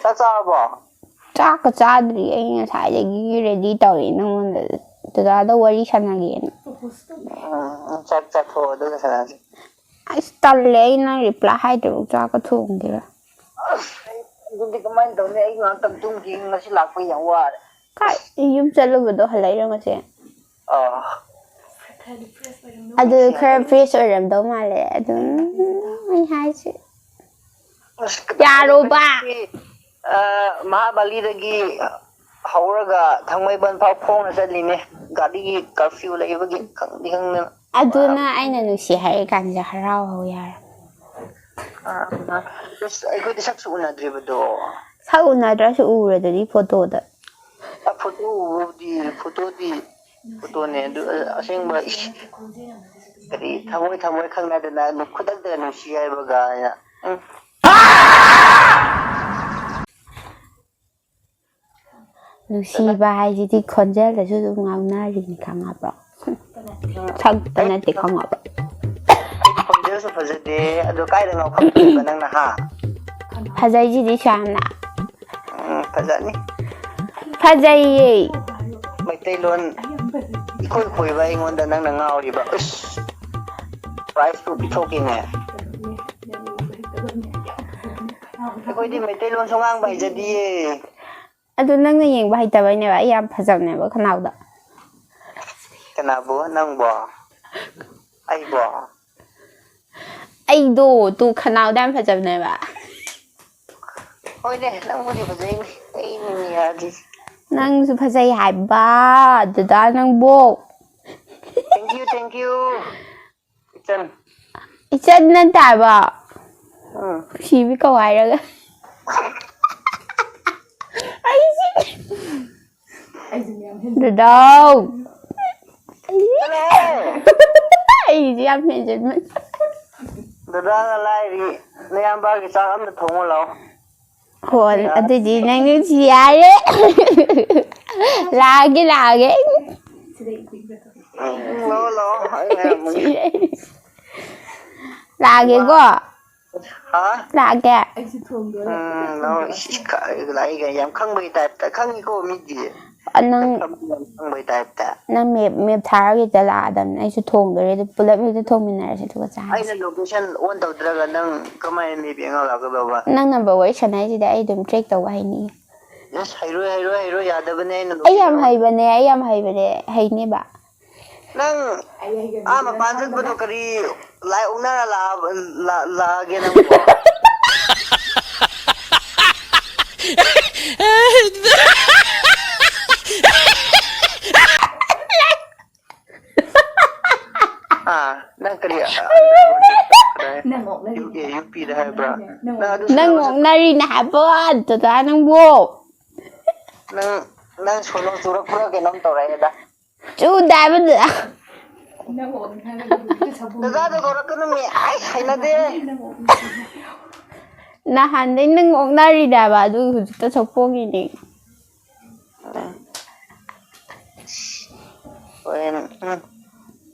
ꯆꯥꯛ ꯆꯥꯔꯕꯣ? ꯆꯥꯛꯀ ꯆꯥꯗ꯭ꯔꯤ, ꯑꯩ ꯉꯁꯥꯏꯗꯒꯤ ready ꯇꯧꯔꯤ ꯅꯪꯉꯣꯟꯗ, ꯗꯗꯥꯗ ꯋꯥꯔꯤ ꯁꯥꯟꯅꯒꯦꯅ꯫ ꯎꯝ, ꯎꯝ, ꯆꯥꯛ ꯆꯥꯊꯣꯛꯑꯣ ꯑꯗꯨꯒ ꯁꯥꯟꯅꯁꯤ꯫ ꯑꯁ, ꯇꯜꯂꯦ, ꯑꯩ ꯅꯪ reply ꯍꯥꯏꯗ꯭ꯔꯤꯕꯧ ꯆꯥꯛꯀ ꯊꯣꯡꯒꯤꯔꯣꯏ꯫ ꯑꯁ, ꯑꯩ ꯑꯗꯨꯗꯤ ꯀꯃꯥꯏꯅ ꯇꯧꯅꯤ? ꯑꯩ ꯉꯥꯛꯇꯪ ꯇꯨꯝꯈꯤꯒꯦ, ꯉꯁꯤ ꯂꯥꯛꯄ ꯌꯥꯝ ꯋꯥꯔꯦ꯫ ꯀꯥꯏ, ꯌꯨꯝ ꯆꯠꯂꯨꯕꯗꯣ ꯍꯜꯂꯛꯏꯔꯣ ꯉꯁꯤ? ꯑꯥ꯫ ꯑꯗꯨ ꯈꯔ fresh ꯑꯣꯏꯔꯝꯗꯧ ꯃꯥꯜꯂꯦ ꯑꯗꯨꯝ, ꯑꯩ ꯍꯥꯏꯁꯦ꯫ ꯑꯁ, ꯌꯥꯔꯣꯕ꯫ ꯀꯗꯥꯏꯗꯒꯤ ꯑ, ꯃꯍꯥꯕꯂꯤꯗꯒꯤ ꯍꯧꯔꯒ ꯊꯥꯡꯃꯩꯕꯟ ꯐꯥꯎ ꯈꯣꯡꯅ ꯆꯠꯂꯤꯅꯦ꯫ ꯒꯥꯔꯤꯒꯤ curfew ꯂꯩꯕꯒꯤ ꯈꯪꯗꯤ ꯈꯪꯗꯅ꯫ ꯑꯗꯨꯅ ꯑꯩꯅ ꯅꯨꯡꯁꯤ ꯍꯥꯏꯔꯤ ꯀꯥꯟꯁꯤꯗ ꯍꯔꯥꯎ ꯍꯧ ꯌꯥꯔꯦ꯫ ꯑ, ꯑ, ꯑꯁ, ꯑꯩꯈꯣꯏꯗꯤ ꯁꯛꯁꯨ ꯎꯅꯗ꯭ꯔꯤꯕꯗꯣ꯫ ꯁꯛ ꯎꯅꯗ꯭ꯔꯁꯨ ꯎꯔꯗꯨꯗꯤ photoꯗ꯫ ꯑ, photo ꯎꯕꯕꯨꯗꯤ, photoꯗꯤ, photoꯅꯦ ꯑꯗꯨ, ꯑ, ꯑꯁꯦꯡꯕ, ꯏꯁ, ꯀꯔꯤ ꯊꯃꯣꯏ ꯊꯃꯣꯏ ꯈꯪꯅꯗꯅ ꯈꯨꯗꯛꯇ ꯅꯨꯡꯁꯤ ꯍꯥꯏꯕꯒ ꯍꯥꯏꯅ꯫ ꯎꯝ꯫ ꯅꯨꯡꯁꯤꯕ ꯍꯥꯏꯁꯤꯗꯤ ꯈꯣꯟꯖꯦꯜꯗꯁꯨ ꯑꯗꯨꯝ ꯉꯥꯎꯅꯔꯤꯅꯤ, ꯈꯪꯉꯕ꯭ꯔꯣ? ꯁꯛꯇ ꯅꯠꯇꯦ, ꯈꯪꯉꯕ꯭ꯔꯣ? ꯑꯩ ꯈꯣꯟꯖꯦꯜꯁꯨ ꯐꯖꯗꯦ, ꯑꯗꯣ ꯀꯥꯏꯗ ꯉꯥꯎꯈꯠꯂꯛꯏꯕ ꯅꯪꯅ, ꯍꯥ? ꯐꯖꯩꯁꯤꯗꯤ ꯁꯨꯌꯥꯝꯅ꯫ ꯎꯝ, ꯐꯖꯅꯤ꯫ ꯐꯖꯩꯌꯦ꯫ ꯃꯩꯇꯩꯂꯣꯟ ꯏꯈꯣꯏ ꯈꯣꯏꯕ ꯑꯩꯉꯣꯟꯗ ꯅꯪꯅ ꯉꯥꯎꯔꯤꯕ꯫ ꯎꯁ! Prizeꯄꯨ ꯄꯤꯊꯣꯛꯀꯦꯅꯦ꯫ ꯑꯩꯈꯣꯏꯗꯤ ꯃꯩꯇꯩꯂꯣꯟꯁꯨ ꯉꯥꯡꯕ ꯍꯩꯖꯗꯤꯌꯦ꯫ ꯑꯗꯨ ꯅꯪꯅ ꯌꯦꯡꯕ ꯍꯩꯇꯕꯩꯅꯦꯕ, ꯑꯩ ꯌꯥꯝ ꯐꯖꯕꯅꯦꯕ ꯈꯅꯥꯎꯗ꯫ ꯀꯅꯥꯕꯨ? ꯅꯪꯕꯣ? ꯑꯩꯕꯣ? ꯑꯩꯗꯣ ꯇꯨ ꯈꯅꯥꯎꯗ ꯌꯥꯝ ꯐꯖꯕꯅꯦꯕ꯫ ꯍꯣꯏꯅꯦ, ꯅꯪꯕꯨꯗꯤ ꯐꯖꯩꯅꯦ, ꯑꯩꯅꯤꯅꯦ ꯌꯥꯗ꯭ꯔꯤꯁꯦ꯫ ꯅꯪꯁꯨ ꯐꯖꯩ ꯍꯥꯏꯕ, ꯗꯗꯥ ꯅꯪꯕꯣ꯫ Thank you, thank you, ꯏꯆꯟ꯫ ꯏꯆꯟ ꯅꯠꯇꯦ ꯍꯥꯏꯕ, ꯎꯝ꯫ ꯅꯨꯡꯁꯤꯕꯤ ꯀꯧ ꯍꯥꯏꯔꯒ꯫ ꯑꯩꯁꯦ ꯗꯗꯥꯎ꯫ ꯆꯠꯂꯣꯍꯦ꯫ ꯑꯩꯁꯦ ꯌꯥꯝ ꯍꯦꯟꯖꯟꯕ꯫ ꯗꯗꯥꯅ ꯂꯥꯏꯔꯤ, ꯅꯌꯥꯝꯕꯒꯤ ꯆꯥꯛ ꯑꯝꯇ ꯊꯣꯡꯉꯣ ꯂꯥꯛꯑꯣ꯫ ꯍꯣꯏ, ꯑꯗꯨꯗꯤ ꯅꯪ ꯅꯨꯡꯁꯤ ꯌꯥꯔꯦ꯫ ꯂꯥꯛꯑꯒꯦ, ꯂꯥꯛꯑꯒꯦ꯫ ꯎꯝ, ꯂꯥꯛꯑꯣ, ꯂꯥꯛꯑꯣ, ꯑꯩ ꯉꯥꯏꯔꯝꯃꯒꯦ꯫ ꯂꯥꯛꯑꯒꯦꯀꯣ꯫ ꯍꯥ? ꯂꯥꯛꯑꯒꯦ꯫ ꯎꯝ, ꯂꯥꯛꯑꯣ꯫ ꯏꯁ, ꯏꯁ, ꯀ-, ꯂꯥꯛꯏꯒ ꯌꯥꯝ ꯈꯪꯕꯒꯤ ꯇꯥꯏꯞꯇ꯫ ꯈꯪꯉꯤꯀꯣ ꯃꯤꯗꯤ꯫ ꯑ, ꯅꯪ, ꯌꯥꯝ ꯈꯪꯕꯒꯤ ꯇꯥꯏꯞꯇ꯫ ꯅꯪ ꯃꯦꯞ, ꯃꯦꯞ ꯊꯥꯔꯒ ꯍꯦꯛꯇ ꯂꯥꯛꯑꯗꯝꯅꯦ꯫ ꯑꯩꯁꯨ ꯊꯣꯡꯗꯣꯔꯦ, ꯑꯗꯨ ꯄꯨꯂꯞ ꯍꯦꯛꯇ ꯊꯣꯡꯃꯤꯟꯅꯔꯁꯦ, ꯑꯗꯨꯒ ꯆꯥꯔꯁꯦ꯫ ꯑꯩꯅ location on ꯇꯧꯗ꯭ꯔꯒ ꯅꯪ ꯀꯃꯥꯏꯅ ꯃꯦꯞ ꯌꯦꯡꯉ ꯂꯥꯛꯀꯗꯧꯕ? ꯅꯪ number ꯋꯥꯔꯤ ꯁꯥꯟꯅꯩꯁꯤꯗ ꯑꯩ ꯑꯗꯨꯝ track ꯇꯧꯕ ꯍꯩꯅꯤꯌꯦ꯫ ꯑꯁ, ꯍꯩꯔꯣꯏ, ꯍꯩꯔꯣꯏ, ꯍꯩꯔꯣꯏ, ꯌꯥꯗꯕꯅꯦ ꯑꯩꯅ ꯑꯩ ꯌꯥꯝ location on. ꯍꯩꯕꯅꯦ, ꯑꯩ ꯌꯥꯝ ꯍꯩꯕꯅꯦ, ꯍꯩꯅꯤꯕ꯫ ꯅꯪ ꯑꯥ ꯃꯄꯥꯟ ꯆꯠꯄꯗꯣ ꯀꯔꯤ ꯂꯥꯏ ꯑꯣꯛꯅꯔ ꯂꯥꯛꯑꯕ-, ꯂꯥ-, ꯂꯥꯛꯑꯒꯦ ꯅꯪꯕꯣ? ꯑꯥ, ꯅꯪ ꯀꯔꯤ, ꯑꯥ, ꯅꯪ ꯑꯣꯛꯅꯔꯤꯅꯦ꯫ ꯌꯨ-, ꯌꯨ ꯄꯤꯗ ꯍꯥꯏꯕ꯭ꯔꯥ? ꯅꯪ ꯅꯪ ꯑꯗꯨ ꯅꯪ ꯁꯥꯟꯅꯕ ꯆꯠ-, ꯑꯣꯛꯅꯔꯤꯅꯦ ꯍꯥꯏꯕ, ꯗꯗꯥ ꯅꯪꯕꯨ꯫ ꯅꯪ, ꯅꯪ ꯁꯣꯅꯣ ꯆꯨꯔꯛꯄ꯭ꯔꯥ ꯀꯩꯅꯣꯝ ꯇꯧꯔꯛꯑꯦꯗ꯫ ꯆꯨꯗꯦ ꯍꯥꯏꯕ, ꯗꯗꯥ꯫ ꯅꯪ ꯑꯣꯛꯅꯔꯒ ꯍꯧꯖꯤꯛꯇ ꯁꯥꯕꯨꯡ ꯗꯗꯥꯗꯣ ꯀꯧꯔꯛꯀꯅꯨꯃꯤ, ꯑꯩ ꯍꯩꯅꯗꯦ꯫ ꯅꯪ ꯑꯣꯛꯅꯔꯤꯅꯦ꯫ ꯅꯍꯥꯟꯗꯩ ꯅꯪ ꯑꯣꯛꯅꯔꯤꯅꯦ ꯍꯥꯏꯕ, ꯑꯗꯨ ꯍꯧꯖꯤꯛꯇ ꯁꯛꯄꯣꯡꯉꯤꯅꯦ꯫ ꯍꯣꯔꯦꯟ, ꯎꯝ,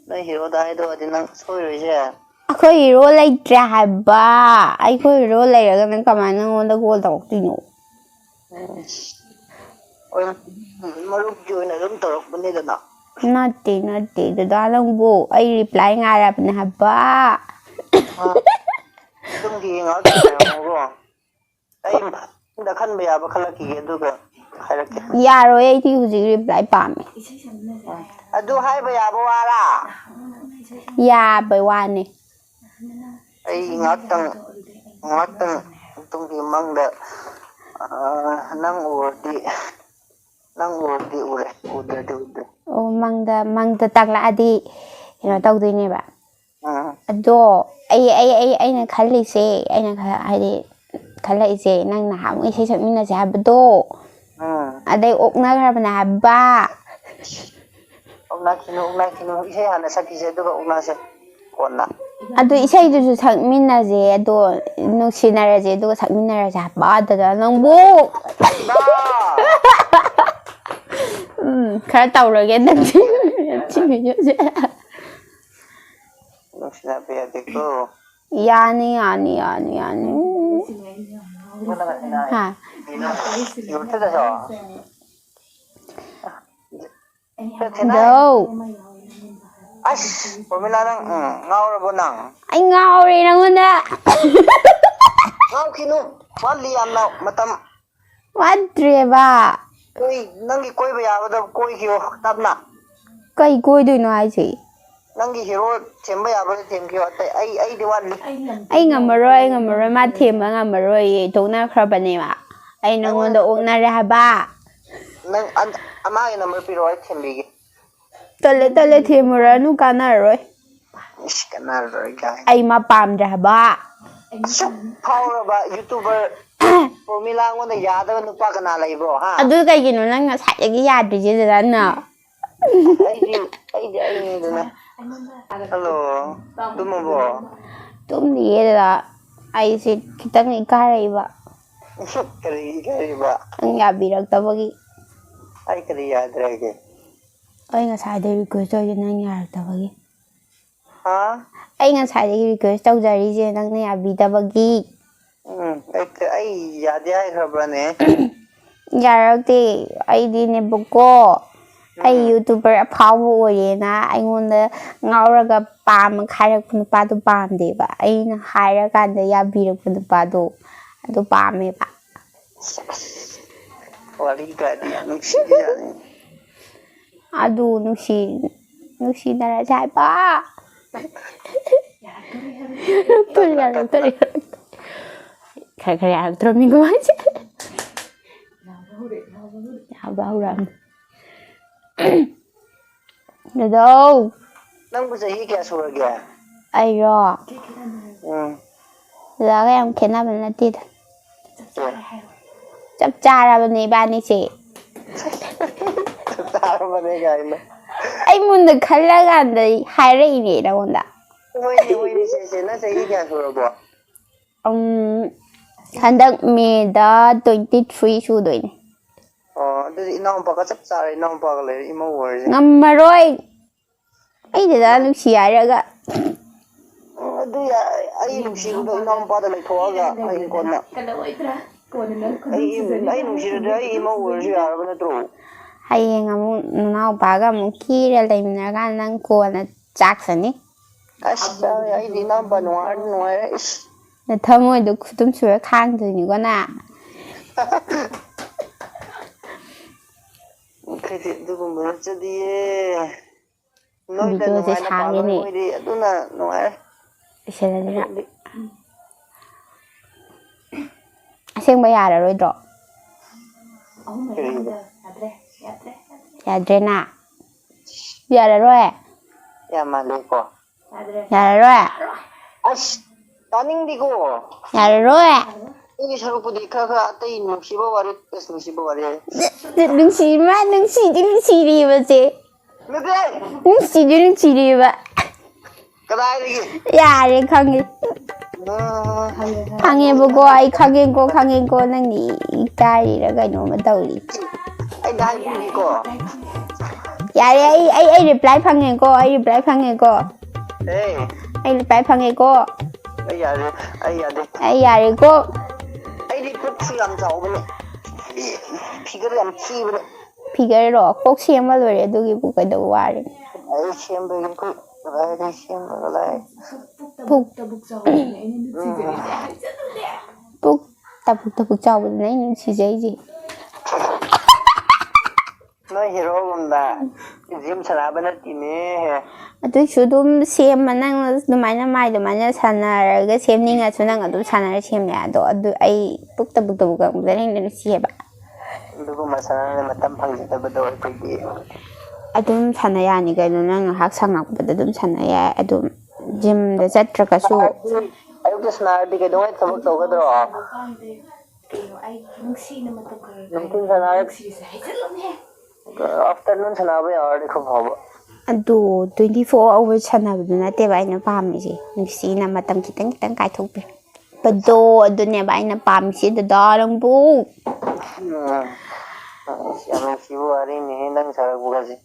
ꯅꯣꯏ ꯍꯤꯔꯣꯗ ꯍꯥꯏꯗꯣꯛꯑꯗꯤ ꯅꯪ ꯁꯣꯏꯔꯣꯏꯁꯦ꯫ ꯑꯩꯈꯣꯏ ꯍꯤꯔꯣ ꯂꯩꯇ꯭ꯔꯦ ꯍꯥꯏꯕ꯫ ꯑꯩꯈꯣꯏ ꯍꯤꯔꯣ ꯂꯩꯔꯒ ꯅꯪ ꯀꯃꯥꯏꯅ ꯅꯪꯉꯣꯟꯗ call ꯇꯧꯔꯛꯇꯣꯏꯅꯣ? ꯎꯝ, ꯍꯣꯏ, ꯃꯔꯨꯞꯀꯤ ꯑꯣꯏꯅ ꯑꯗꯨꯝ ꯇꯧꯔꯛꯄꯅꯤꯗꯅ꯫ ꯅꯠꯇꯦ, ꯅꯠꯇꯦ, ꯗꯗꯥ ꯅꯪꯕꯨ ꯑꯩ reply ꯉꯥꯏꯔꯕꯅꯦ ꯍꯥꯏꯕ꯫ ꯑꯥ, ꯑꯗꯨꯝꯗꯤ ꯉꯥꯏꯍꯥꯛ ꯉꯥꯏꯔꯝꯃꯣꯀꯣ꯫ ꯑꯩ ꯃꯊꯪꯗ ꯈꯟꯕ ꯌꯥꯕ ꯈꯜꯂꯛꯈꯤꯒꯦ, ꯑꯗꯨꯒ ꯍꯥꯏꯔꯛꯀꯦ꯫ ꯌꯥꯔꯣꯏ, ꯑꯩꯗꯤ ꯍꯧꯖꯤꯛ reply ꯄꯥꯝꯃꯦ꯫ ꯑꯗꯨ ꯍꯥꯏꯕ ꯌꯥꯕ ꯋꯥꯔꯥ? ꯌꯥꯕ ꯋꯥꯅꯦ꯫ ꯑꯩ ꯉꯥꯛꯇꯪ, ꯉꯥꯛꯇꯪ ꯇꯨꯡꯒꯤ ꯃꯪꯗ, ꯑ, ꯅꯪ ꯎꯔꯗꯤ, ꯅꯪ ꯎꯔꯗꯤ ꯎꯔꯦ, ꯎꯗ꯭ꯔꯗꯤ ꯎꯗ꯭ꯔꯦ꯫ ꯑꯣ, ꯃꯪꯗ, ꯃꯪꯗ ꯇꯥꯛꯂꯛꯑꯗꯤ ꯀꯩꯅꯣ ꯇꯧꯗꯣꯏꯅꯦꯕ꯫ ꯎꯝ꯫ ꯑꯗꯣ ꯑꯩ, ꯑꯩ, ꯑꯩ, ꯑꯩꯅ ꯈꯜꯂꯤꯁꯦ, ꯑꯩꯅ ꯈ-, ꯍꯥꯏꯗꯤ ꯈꯜꯂꯛꯏꯁꯦ, ꯅꯪ ꯅꯍꯥꯟꯃꯨꯛ ꯏꯁꯩ ꯁꯛꯃꯤꯟꯅꯁꯦ ꯍꯥꯏꯕꯗꯣ, ꯎꯝ꯫ ꯑꯗꯩ ꯑꯣꯛꯅꯈ꯭ꯔꯕꯅꯦ ꯍꯥꯏꯕ꯫ ꯑꯣꯛꯅꯈꯤꯅꯨ, ꯑꯣꯛꯅꯈꯤꯅꯨ꯫ ꯏꯁꯩ ꯍꯥꯟꯅ ꯁꯛꯈꯤꯁꯦ, ꯑꯗꯨꯒ ꯑꯣꯛꯅꯁꯦ ꯀꯣꯟꯅ꯫ ꯑꯗꯨ ꯏꯁꯩꯗꯨꯁꯨ ꯁꯛꯃꯤꯟꯅꯁꯦ, ꯑꯗꯣ ꯅꯨꯡꯁꯤꯅꯔꯁꯦ, ꯑꯗꯨꯒ ꯁꯛꯃꯤꯟꯅꯔꯁꯦ ꯍꯥꯏꯕ꯫ ꯑꯗꯨꯗ ꯅꯪꯕꯨ꯫ ꯎꯝ, ꯈꯔ ꯇꯧꯔꯒꯦ ꯅꯪꯗꯤ꯫ ꯁꯤ video ꯁꯦ꯫ ꯅꯨꯡꯁꯤꯅꯕ ꯌꯥꯗꯦꯀꯣ꯫ ꯌꯥꯅꯤ, ꯌꯥꯅꯤ, ꯌꯥꯅꯤ, ꯌꯥꯅꯤ꯫ ꯍꯥ? ꯌꯨꯝꯁꯤꯗꯁꯨ꯫ ꯗꯧ꯫ ꯑꯁ, ꯄ꯭ꯔꯃꯤꯂꯥ, ꯅꯪ, ꯎꯝ, ꯉꯥꯎꯔꯕꯣ ꯅꯪ? ꯑꯩ ꯉꯥꯎꯔꯦ ꯅꯪꯉꯣꯟꯗ꯫ ꯉꯥꯎꯈꯤꯅꯨ, ꯋꯥꯠꯂꯤ ꯌꯥꯝꯅ ꯃꯇꯝ꯫ ꯋꯥꯠꯇ꯭ꯔꯦꯕ꯫ ꯀꯣꯏ-, ꯅꯪꯒꯤ ꯀꯣꯏꯕ ꯌꯥꯒꯗꯕ ꯀꯣꯏꯈꯤꯌꯣ ꯇꯞꯅ꯫ ꯀꯩ ꯀꯣꯏꯗꯣꯏꯅꯣ ꯍꯥꯏꯁꯦ? ꯅꯪꯒꯤ hero ꯊꯦꯝꯕ ꯌꯥꯕꯗꯤ ꯊꯦꯝꯈꯤꯌꯣ, ꯑꯇꯩ ꯑꯩ, ꯑꯩꯗꯤ ꯋꯥꯠꯂꯤ꯫ ꯑꯩ ꯉꯝꯃꯔꯣꯏ, ꯑꯩ ꯉꯝꯃꯔꯣꯏ, ꯃꯥ ꯊꯦꯝꯕ ꯉꯝꯃꯔꯣꯏ, ꯇꯣꯛꯅꯈ꯭ꯔꯕꯅꯦꯕ꯫ ꯑꯩ ꯅꯪꯉꯣꯟꯗ ꯑꯣꯛꯅꯔꯦ ꯍꯥꯏꯕ꯫ ꯅꯪ ꯑꯟ-, ꯃꯥꯒꯤ number ꯄꯤꯔꯛꯑꯣ, ꯑꯩ ꯊꯦꯝꯕꯤꯒꯦ꯫ ꯇꯜꯂꯦ, ꯇꯜꯂꯦ, ꯊꯦꯝꯃꯨꯔꯅꯨ, ꯀꯥꯟꯅꯔꯔꯣꯏ꯫ ꯏꯁ, ꯀꯥꯟꯅꯔꯔꯣꯏ ꯀꯥꯏꯅ꯫ ꯑꯩ ꯃꯥ ꯄꯥꯝꯗ꯭ꯔꯦ ꯍꯥꯏꯕ꯫ ꯑꯁꯨꯛ ꯐꯥꯎꯔꯕ YouTuber ꯄ꯭ꯔꯃꯤꯂꯥꯉꯣꯟꯗ ꯌꯥꯗꯕ ꯅꯨꯄꯥ ꯀꯅꯥ ꯂꯩꯕ꯭ꯔꯣ, ꯍꯥ? ꯑꯗꯨ ꯀꯩꯒꯤꯅꯣ ꯅꯪ ꯉꯁꯥꯏꯗꯒꯤ ꯌꯥꯗ꯭ꯔꯤꯁꯦ, ꯗꯗꯥꯅ? ꯑꯩꯗꯤ, ꯑꯩꯗꯤ ꯑꯩꯅꯤꯗꯅ꯫ Hello, ꯇꯨꯝꯃꯕꯣ? ꯇꯨꯝꯗꯤꯌꯦ, ꯗꯗꯥ꯫ ꯑꯩꯁꯦ ꯈꯤꯇꯪ ꯏꯀꯥꯏꯔꯛꯏꯕ꯫ ꯀꯔꯤ ꯏꯀꯥꯏꯔꯤꯕ? ꯅꯪ ꯌꯥꯕꯤꯔꯛꯇꯕꯒꯤ꯫ ꯑꯩ ꯀꯔꯤ ꯌꯥꯗ꯭ꯔꯒꯦ? ꯑꯩ ꯉꯁꯥꯏꯗꯩ request ꯇꯧꯔꯤꯁꯦ ꯅꯪ ꯌꯥꯔꯛꯇꯕꯒꯤ꯫ ꯍꯥ? ꯑꯩ ꯉꯁꯥꯏꯗꯒꯤ request ꯇꯧꯖꯔꯤꯁꯦ ꯅꯪꯅ ꯌꯥꯕꯤꯗꯕꯒꯤ꯫ ꯎꯝ, ꯑꯩ, ꯑꯩ ꯌꯥꯗꯦ ꯍꯥꯏꯈ꯭ꯔꯕ꯭ꯔꯅꯦ? ꯌꯥꯔꯛꯇꯦ꯫ ꯑꯩꯗꯤꯅꯦꯕꯀꯣ, ꯑꯩ ꯎꯝ꯫ YouTuber ꯑꯐꯥꯎꯕ ꯑꯣꯏꯔꯦꯅ ꯑꯩꯉꯣꯟꯗ ꯉꯥꯎꯔꯒ ꯄꯥꯝꯃ ꯍꯥꯏꯔꯛꯄ ꯅꯨꯄꯥꯗꯣ ꯄꯥꯝꯗꯦꯕ꯫ ꯑꯩꯅ ꯍꯥꯏꯔꯀꯥꯟꯗ ꯌꯥꯕꯤꯔꯛꯄ ꯅꯨꯄꯥꯗꯣ ꯑꯗꯨ ꯄꯥꯝꯃꯦꯕ꯫ ꯋꯥꯔꯤꯒꯗꯤ ꯌꯥꯝ ꯅꯨꯡꯁꯤꯕꯖꯥꯠꯅꯤ꯫ ꯑꯗꯨ ꯅꯨꯡꯁꯤ-, ꯅꯨꯡꯁꯤꯅꯔꯁꯦ ꯍꯥꯏꯕ꯫ ꯇꯨ ꯌꯥꯔꯛꯇꯔꯦ, ꯌꯥꯔꯛꯇꯔꯦ꯫ ꯈꯔ ꯈꯔ ꯌꯥꯔꯛꯇ꯭ꯔꯕꯅꯤꯀꯣ ꯑꯩꯁꯦ꯫ ꯌꯥꯕ ꯍꯧꯔꯛꯑꯕꯅꯤ꯫ ꯑꯗꯣ꯫ ꯅꯪꯕꯨ ꯆꯍꯤ ꯀꯌꯥ ꯁꯨꯔꯒꯦ? ꯑꯩꯔꯣ? ꯎꯝ꯫ ꯑꯣꯖꯥꯒ ꯌꯥꯝ ꯈꯦꯠꯅꯕ ꯅꯠꯇꯦꯗ꯫ ꯑꯦ꯫ ꯆꯞ ꯆꯥꯔꯕꯅꯦ ꯏꯕꯥꯅꯤꯁꯦ꯫ ꯆꯞ ꯆꯥꯔꯕꯅꯦ ꯀꯥꯏꯅ꯫ ꯑꯩ ꯃꯨꯟꯅ ꯈꯜꯂꯀꯥꯟꯗ ꯍꯥꯏꯔꯛꯏꯅꯦ ꯅꯉꯣꯟꯗ꯫ ꯍꯣꯏꯅꯦ, ꯍꯣꯏꯅꯦ, ꯁꯦ, ꯁꯦ, ꯅꯪ ꯆꯍꯤ ꯀꯌꯥ ꯁꯨꯔꯕꯣ? ꯎꯝ, ꯍꯟꯗꯛ ꯃꯦꯗ twenty three ꯁꯨꯗꯣꯏꯅꯦ꯫ ꯑꯣ, ꯑꯗꯨꯗꯤ ꯏꯅꯥꯎꯄꯥꯒ ꯆꯞ ꯆꯥꯔꯦ, ꯏꯅꯥꯎꯄꯥꯒ ꯂꯩꯔꯦ, ꯏꯃꯧ ꯑꯣꯏꯔꯤꯁꯦ꯫ ꯉꯝꯃꯔꯣꯏ꯫ ꯑꯩ ꯗꯗꯥ ꯅꯨꯡꯁꯤ ꯍꯥꯏꯔꯒ꯫ ꯎꯝ, ꯑꯗꯨ ꯌꯥ-, ꯑꯩ ꯅꯨꯡꯁꯤꯕꯗꯣ ꯏꯅꯥꯎꯄꯥꯗ ꯂꯩꯊꯣꯛꯑꯒ ꯍꯌꯦꯡ ꯀꯣꯟꯅ꯫ ꯑꯩ, ꯑꯩ ꯅꯨꯡꯁꯤꯔꯗꯤ ꯑꯩ ꯏꯃꯧ ꯑꯣꯏꯔꯁꯨ ꯌꯥꯔꯕ ꯅꯠꯇ꯭ꯔꯣ? ꯍꯌꯦꯡ ꯑꯃꯨꯛ ꯅꯅꯥꯎꯄꯥꯒ ꯑꯃꯨꯛ ꯀꯦꯔ ꯂꯩꯃꯤꯟꯅꯔꯀꯥꯟꯗ ꯅꯪ ꯀꯣꯟꯅ ꯆꯥꯛ ꯆꯥꯅꯤ꯫ ꯑꯁ, ꯆꯥꯔꯣꯏ, ꯑꯩꯗꯤ ꯏꯅꯥꯎꯄꯥ ꯅꯨꯡꯉꯥꯏꯔꯗꯤ ꯅꯨꯡꯉꯥꯏꯔꯦ꯫ ꯏꯁ꯫ ꯅꯊꯃꯣꯏꯗꯣ ꯈꯨꯇꯨꯝ ꯁꯨꯔ ꯈꯥꯡꯗꯣꯏꯅꯤꯀꯣ ꯅꯪ꯫ ꯑꯩꯈꯣꯏꯗꯤ ꯑꯗꯨꯒꯨꯝꯕ ꯅꯠꯆꯗꯤꯌꯦ꯫ ꯅꯣꯏꯗ ꯚꯤꯗꯤꯑꯣꯁꯦ ꯅꯨꯡꯉꯥꯏꯅ ꯄꯥꯜꯂꯣ, ꯁꯥꯡꯉꯦꯅꯦ꯫ ꯅꯣꯏꯗꯤ ꯑꯗꯨꯅ ꯅꯨꯡꯉꯥꯏꯔꯦ꯫ ꯂꯣꯏꯁꯤꯜꯂꯁꯤꯔ? ꯑꯩꯈꯣꯏꯗꯤ ꯑꯁꯦꯡꯕ ꯌꯥꯔꯔꯣꯏꯗ꯭ꯔꯣ? ꯀꯔꯤꯒꯤ? ꯌꯥꯗ꯭ꯔꯦꯅ? ꯌꯥꯔꯔꯣꯏ? ꯌꯥꯝ ꯃꯥꯜꯂꯦꯀꯣ꯫ ꯌꯥꯔꯔꯣꯏ? ꯑꯁ, ꯇꯥꯅꯤꯡꯗꯦꯀꯣ꯫ ꯌꯥꯔꯔꯣꯏ? ꯑꯩꯒꯤ ꯁꯔꯨꯛꯄꯨꯗꯤ ꯈꯔ ꯈꯔ ꯑꯇꯩ ꯅꯨꯡꯁꯤꯕ ꯋꯥꯔꯤ, ꯑꯁ, ꯅꯨꯡꯁꯤꯕ ꯋꯥꯔꯤ ꯍꯥꯏ꯫ ꯅꯨꯡꯁꯤꯕ, ꯅꯨꯡꯁꯤꯗꯤ ꯅꯨꯡꯁꯤꯔꯤꯕꯁꯦ꯫ ꯅꯠꯇꯦ꯫ ꯅꯨꯡꯁꯤꯗꯤ ꯅꯨꯡꯁꯤꯔꯤꯕ꯫ ꯀꯗꯥꯏꯗꯒꯤ? ꯌꯥꯔꯦ, ꯈꯪꯉꯦ꯫ ꯑ꯫ ꯈꯪꯉꯦꯕꯀꯣ, ꯑꯩ ꯈꯪꯉꯦꯀꯣ, ꯈꯪꯉꯦꯀꯣ, ꯅꯪꯗꯤ ꯏꯀꯥꯏꯔꯤꯔ ꯀꯩꯅꯣꯝꯃ ꯇꯧꯔꯤ꯫ ꯑꯩꯅ ꯍꯥꯏꯕꯤꯒꯦꯀꯣ꯫ ꯌꯥꯔꯦ, ꯑꯩ, ꯑꯩ, ꯑꯩ reply ꯐꯪꯉꯦꯀꯣ, ꯑꯩ reply ꯐꯪꯉꯦꯀꯣ꯫ ꯑꯦ꯫ ꯑꯩ reply ꯐꯪꯉꯦꯀꯣ꯫ ꯑꯩ ꯌꯥꯔꯦ, ꯑꯩ ꯌꯥꯗꯦ꯫ ꯑꯩ ꯌꯥꯔꯦꯀꯣ꯫ ꯑꯩꯗꯤ ꯄꯨꯛꯁꯨ ꯌꯥꯝ ꯆꯥꯎꯕꯅꯦ꯫ Figure ꯌꯥꯝ ꯊꯤꯕꯅꯦ꯫ Figureꯔꯣ? ꯀꯣꯛ ꯁꯦꯝꯃ ꯂꯣꯏꯔꯦ, ꯑꯗꯨꯒꯤꯕꯨ ꯀꯩꯗꯧ ꯋꯥꯔꯤꯅꯣ? ꯑꯩ ꯁꯦꯝꯗꯣꯏꯅꯦ, ꯀꯗꯥꯏꯗꯩ ꯁꯦꯝꯕꯒ ꯂꯥꯏ꯫ ꯄꯨꯛ ꯇꯕꯨꯛ ꯇꯕꯨꯛ ꯆꯥꯎꯕꯗꯨꯅꯦ ꯑꯩꯅ ꯅꯨꯡꯁꯤꯖꯔꯤꯁꯦ꯫ ꯍꯥꯏꯖꯜꯂꯨꯅꯦ꯫ ꯄꯨꯛ ꯇꯕꯨꯛ ꯇꯕꯨꯛ ꯆꯥꯎꯕꯗꯨꯅꯦ ꯑꯩꯅ ꯅꯨꯡꯁꯤꯖꯩꯁꯦ꯫ ꯅꯣꯏ ꯍꯦꯔꯣꯒꯨꯝꯅ ꯖꯤꯝ ꯁꯥꯟꯅꯕ ꯅꯠꯇꯦꯅꯦ꯫ ꯑꯗꯨꯏꯁꯨ ꯑꯗꯨꯝ ꯁꯦꯝꯃ, ꯅꯪꯅ ꯑꯗꯨꯃꯥꯏꯅ ꯃꯥꯏ ꯑꯗꯨꯃꯥꯏꯅ ꯁꯥꯟꯅꯔꯒ ꯁꯦꯝꯅꯤꯡꯉꯁꯨ ꯅꯪ ꯑꯗꯨꯝ ꯁꯥꯟꯅꯔ ꯁꯦꯝꯕ ꯌꯥꯏ꯫ ꯑꯗꯣ ꯑꯗꯨ ꯑꯩ ꯄꯨꯛꯇ ꯄꯨꯛꯇ ꯄꯨꯛꯇ ꯂꯦꯡꯗꯅ ꯁꯤꯌꯦꯕ꯫ ꯑꯗꯨꯒꯨꯝꯕ ꯁꯥꯟꯅꯅ ꯃꯇꯝ ꯐꯪꯖꯗꯕꯗꯣ ꯑꯩꯈꯣꯏꯗꯤ꯫ ꯑꯗꯨꯝ ꯁꯥꯟꯅ ꯌꯥꯅꯤ ꯀꯩꯅꯣ, ꯅꯪ ꯉꯥꯏꯍꯥꯛ ꯁꯪꯉꯛꯄꯗ ꯑꯗꯨꯝ ꯁꯥꯟꯅ ꯌꯥꯏ꯫ ꯑꯗꯨꯝ ꯖꯤꯝꯗ ꯆꯠꯇ꯭ꯔꯒꯁꯨ꯫ ꯑꯌꯨꯛꯇ ꯁꯥꯟꯅꯔꯗꯤ ꯀꯩꯗꯧꯉꯩ ꯊꯕꯛ ꯇꯧꯒꯗ꯭ꯔꯣ? ꯀꯩꯅꯣ, ꯑꯩ ꯅꯨꯡꯁꯤꯅ ꯃꯇꯝ ꯈꯔ ꯅꯨꯡꯊꯤꯜ ꯁꯥꯟꯅꯔ ꯅꯨꯡꯁꯤꯁꯦ ꯍꯥꯏꯖꯜꯂꯨꯅꯦ꯫ ꯑꯥꯐꯇꯔꯅꯨꯟ ꯁꯥꯟꯅꯕ ꯌꯥꯔꯗꯤ ꯈꯔ ꯐꯕ꯫ ꯑꯗꯣ twenty four hours ꯁꯥꯟꯅꯕꯗꯨ ꯅꯠꯇꯦꯕ ꯑꯩꯅ ꯄꯥꯝꯃꯤꯁꯦ, ꯅꯨꯡꯁꯤꯅ ꯃꯇꯝ ꯈꯤꯇꯪ ꯈꯤꯇꯪ ꯀꯥꯏꯊꯣꯛꯄꯤꯔꯛꯄꯗꯣ, ꯑꯗꯨꯅꯦꯕ ꯑꯩꯅ ꯄꯥꯝꯃꯤꯁꯦ, ꯗꯗꯥ ꯅꯪꯕꯨ꯫ ꯎꯝ꯫ ꯑꯁ, ꯌꯥꯝ ꯅꯨꯡꯁꯤꯕ ꯋꯥꯔꯤꯅꯤꯍꯦ ꯅꯪ ꯁꯥꯔꯛꯄꯒꯁꯦ꯫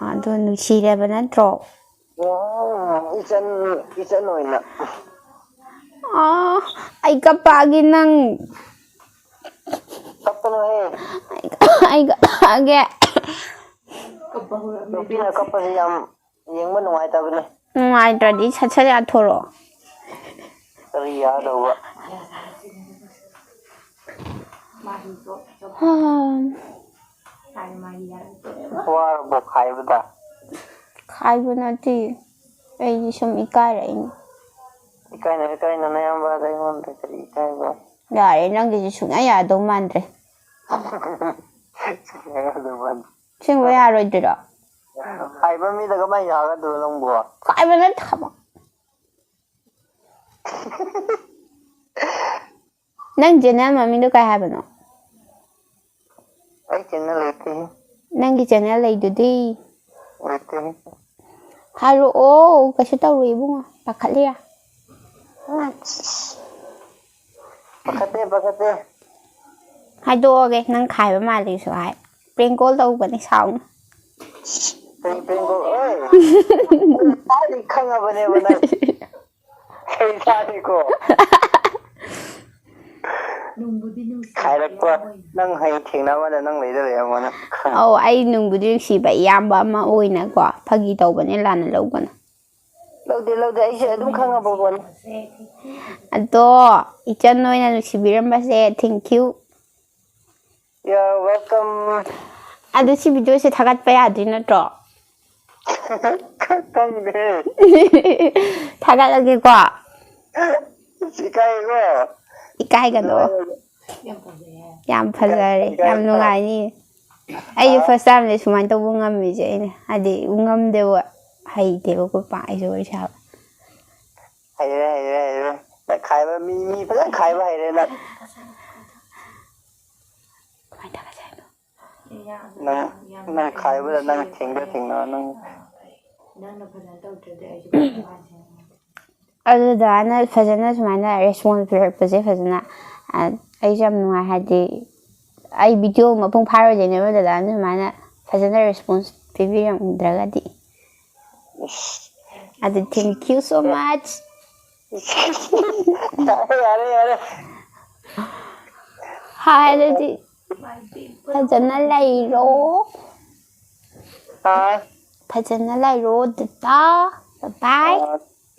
ꯑꯗꯣ ꯅꯨꯡꯁꯤꯔꯦꯕ ꯅꯠꯇ꯭ꯔꯣ? ꯎꯝ, ꯏꯆꯟ, ꯏꯆꯟ ꯑꯣꯏꯅ꯫ ꯑꯥ, ꯑꯩ ꯀꯞꯄꯛꯑꯒꯦ ꯅꯪ꯫ ꯀꯞꯀꯅꯨꯍꯦ꯫ ꯑꯩ, ꯑꯩ ꯀꯞꯄꯛꯑꯒꯦ꯫ ꯅꯨꯄꯤꯅ ꯀꯞꯄꯁꯦ ꯌꯥꯝ ꯌꯦꯡꯕ ꯅꯨꯡꯉꯥꯏꯇꯕꯅꯦ꯫ ꯅꯨꯡꯉꯥꯏꯇ꯭ꯔꯗꯤ ꯁꯠ ꯁꯠ ꯌꯥꯊꯣꯔꯛꯑꯣ꯫ ꯀꯔꯤ ꯌꯥꯗꯧꯕ? ꯋꯥꯔꯕꯣ ꯈꯥꯏꯕꯗ? ꯈꯥꯏꯕ ꯅꯠꯇꯦ, ꯑꯩꯗꯤ ꯁꯨꯝ ꯏꯀꯥꯏꯔꯛꯏꯅꯦ꯫ ꯏꯀꯥꯏꯅ, ꯏꯀꯥꯏꯅ ꯅꯌꯥꯝꯕꯗ ꯑꯩꯉꯣꯟꯗ ꯀꯔꯤ ꯏꯀꯥꯏꯕ? ꯌꯥꯔꯦ, ꯅꯪꯒꯤꯁꯦ ꯁꯨꯡꯌꯥ ꯌꯥꯗꯧ ꯃꯥꯟꯗ꯭ꯔꯦ꯫ ꯁꯨꯡꯌꯥ ꯌꯥꯗꯧ ꯃꯥꯟꯗꯦ꯫ ꯑꯁꯦꯡꯕ ꯌꯥꯔꯣꯏꯗ꯭ꯔꯣ? ꯈꯥꯏꯕ ꯃꯤꯗ ꯀꯃꯥꯏꯅ ꯌꯥꯒꯗ꯭ꯔꯣ ꯅꯪꯕꯣ? ꯈꯥꯏꯕ ꯅꯠꯇꯦ ꯍꯥꯏꯕ꯫ ꯅꯪ ꯆꯦꯅꯦꯜ ꯃꯃꯤꯡꯗꯣ ꯀꯩ ꯍꯥꯏꯕꯅꯣ? ꯑꯩ ꯆꯦꯅꯦꯜ ꯂꯩꯇꯦꯍꯦ꯫ ꯅꯪꯒꯤ ꯆꯦꯅꯦꯜ ꯂꯩꯗꯨꯗꯤ꯫ ꯂꯩꯇꯦꯍꯦ꯫ ꯍꯥꯏꯔꯛꯑꯣ, ꯀꯩꯁꯨ ꯇꯧꯔꯣꯏ ꯏꯕꯨꯡꯉꯣ, ꯄꯥꯈꯠꯂꯤꯔꯥ? ꯄꯥꯈꯠꯇꯦ, ꯄꯥꯈꯠꯇꯦ꯫ ꯍꯥꯏꯗꯣꯛꯑꯒꯦ, ꯅꯪ ꯈꯥꯏꯕ ꯃꯥꯜꯂꯦꯁꯨ ꯍꯥꯏ꯫ Prank call ꯇꯧꯕꯅꯦ, ꯁꯥꯎꯅꯨ꯫ ꯀꯔꯤ prank call? ꯑꯣꯏ! ꯑꯩ ꯈꯪꯉꯕꯅꯦꯕ ꯅꯪ꯫ ꯀꯩ ꯆꯥꯅꯤꯀꯣ? ꯅꯨꯡꯕꯨꯗꯤ ꯅꯨꯡꯁꯤ ꯈꯥꯏꯔꯛꯄ, ꯏꯌꯥꯝꯕ ꯑꯣꯏꯅ꯫ ꯅꯪ ꯍꯌꯦꯡ ꯊꯦꯡꯅꯕꯗ ꯅꯪ ꯂꯩꯗ ꯂꯩꯔꯝꯃꯣ ꯅꯪ ꯈꯪꯉꯦ꯫ ꯑꯧ, ꯑꯩ ꯅꯨꯡꯕꯨꯗꯤ ꯅꯨꯡꯁꯤꯕ ꯏꯌꯥꯝꯕ ꯑꯃ ꯑꯣꯏꯅꯀꯣ, ꯐꯥꯒꯤ ꯇꯧꯕꯅꯦ, ꯂꯥꯟꯅ ꯂꯧꯒꯅꯨ꯫ ꯂꯧꯗꯦ, ꯂꯧꯗꯦ, ꯑꯩꯁꯦ ꯑꯗꯨꯝ ꯈꯪꯉꯕ ꯄꯣꯠꯅꯤ꯫ ꯑꯗꯣ, ꯏꯆꯟ ꯑꯣꯏꯅ ꯅꯨꯡꯁꯤꯕꯤꯔꯝꯕꯁꯦ, thank you꯫ You are welcome. ꯑꯗꯨ ꯁꯤ video ꯁꯦ ꯊꯥꯒꯠꯄ ꯌꯥꯗꯣꯏ ꯅꯠꯇ꯭ꯔꯣ? ꯈꯪꯗꯦ꯫ ꯊꯥꯒꯠꯂꯒꯦꯀꯣ꯫ ꯏꯀꯥꯏꯀꯣ꯫ ꯏꯀꯥꯏꯒꯅꯣ꯫ ꯌꯥꯝ ꯐꯖꯔꯦ, ꯌꯥꯝ ꯅꯨꯡꯉꯥꯏꯅꯤ꯫ ꯑꯩꯁꯨ first time ꯅꯦ ꯁꯨꯃꯥꯏꯅ ꯇꯧꯕ ꯉꯝꯃꯤꯁꯦ꯫ ꯑꯩꯅ ꯍꯥꯏꯗꯤ ꯉꯝꯗꯦꯕ, ꯍꯩꯇꯦꯕ ꯈꯣꯠꯄ ꯑꯩꯁꯨ ꯋꯥꯔꯤ ꯁꯥꯕ꯫ ꯍꯩꯔꯦ, ꯍꯩꯔꯦ, ꯍꯩꯔꯦ꯫ ꯅꯪ ꯈꯥꯏꯕ, ꯃꯤ, ꯃꯤ ꯐꯖꯅ ꯈꯥꯏꯕ ꯍꯩꯔꯦ ꯅꯪ꯫ ꯀꯃꯥꯏꯅ ꯊꯥꯒꯠꯁꯦ ꯍꯥꯏꯅꯣ? ꯅꯪ, ꯅꯪ ꯈꯥꯏꯕꯗ ꯅꯪ ꯊꯦꯡꯗ ꯊꯦꯡꯅ ꯅꯪ꯫ ꯅꯪꯅ ꯐꯖꯅ ꯇꯧꯗ꯭ꯔꯗꯤ ꯑꯩꯁꯨ ꯑꯗꯨ ꯗꯗꯥꯅ ꯐꯖꯅ ꯁꯨꯃꯥꯏꯅ response ꯄꯤꯔꯛꯄꯁꯦ ꯐꯖꯅ, ꯑ, ꯑꯩꯁꯨ ꯌꯥꯝ ꯅꯨꯡꯉꯥꯏ꯫ ꯍꯥꯏꯗꯤ ꯑꯩ video ꯃꯄꯨꯡ ꯐꯥꯔꯣꯏꯗꯣꯏꯅꯦꯕ, ꯗꯗꯥꯅ ꯁꯨꯃꯥꯏꯅ ꯐꯖꯅ response ꯄꯤꯕꯤꯔꯝꯗ꯭ꯔꯒꯗꯤ꯫ ꯑꯗꯨ thank you so much꯫ ꯌꯥꯔꯦ, ꯌꯥꯔꯦ, ꯌꯥꯔꯦ꯫ ꯍꯥꯏꯔꯗꯤ ꯐꯖꯅ ꯂꯩꯔꯣ꯫ ꯑꯥ꯫ ꯐꯖꯅ ꯂꯩꯔꯣ ꯗꯗꯥ꯫ Bye bye꯫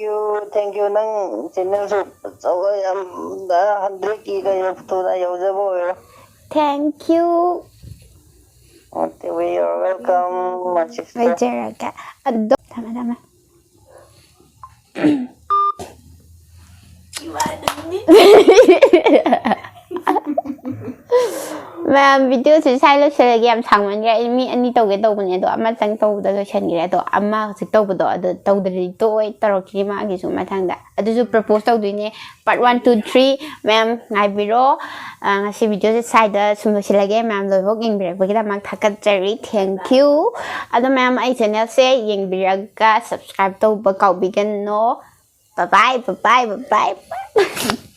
Thank you, thank you. ꯅꯪ channel ꯁꯨ ꯑꯆꯧꯕ ꯌꯥꯝ hundred ꯀꯤ ꯀꯩꯅꯣ ꯊꯨꯅ ꯌꯧꯖꯕ ꯑꯣꯏꯔꯣ꯫ Thank you꯫ Okay, we are welcome, my sister. ꯂꯩꯖꯔꯒꯦ꯫ ꯑꯗꯣ ꯊꯝꯃꯦ ꯊꯝꯃꯦ꯫ ꯃꯌꯥꯝ, video ꯁꯦ ꯁ꯭ꯋꯥꯏ ꯂꯣꯏꯁꯤꯜꯂꯒꯦ꯫ ꯌꯥꯝ ꯁꯥꯡꯃꯟꯈ꯭ꯔꯦ꯫ ꯑꯩ ꯃꯤ ꯑꯅꯤ ꯇꯧꯒꯦ ꯇꯧꯕꯅꯦ, ꯑꯗꯣ ꯑꯃꯇꯪ ꯇꯧꯕꯗ ꯂꯣꯏꯁꯤꯟꯈ꯭ꯔꯦ꯫ ꯑꯗꯣ ꯑꯃ ꯍꯧꯖꯤꯛ ꯇꯧꯕꯗꯣ ꯑꯗꯨ ꯇꯧꯗ꯭ꯔꯗꯤ ꯇꯣꯛꯑꯣꯏ, ꯇꯧꯔꯛꯈꯤꯅꯤ ꯃꯥꯒꯤꯁꯨ ꯃꯊꯪꯗ꯫ ꯑꯗꯨꯁꯨ propose ꯇꯧꯗꯣꯏꯅꯦ, part one, two, three꯫ ꯃꯌꯥꯝ ꯉꯥꯏꯕꯤꯔꯣ꯫ ꯑ, ꯉꯁꯤ video ꯁꯦ ꯁ꯭ꯋꯥꯏꯗ ꯁꯨꯝ ꯂꯣꯏꯁꯤꯜꯂꯒꯦ꯫ ꯃꯌꯥꯝ ꯂꯣꯏꯐꯥꯎ ꯌꯦꯡꯕꯤꯔꯛꯄꯒꯤꯗꯃꯛ ꯊꯥꯒꯠꯆꯔꯤ꯫ Thank you꯫ ꯑꯗꯣ ꯃꯌꯥꯝ, ꯑꯩ channel ꯁꯦ ꯌꯦꯡꯕꯤꯔꯒ subscribe ꯇꯧꯕ ꯀꯥꯎꯕꯤꯒꯅꯣ꯫ Bye bye, bye bye, bye bye꯫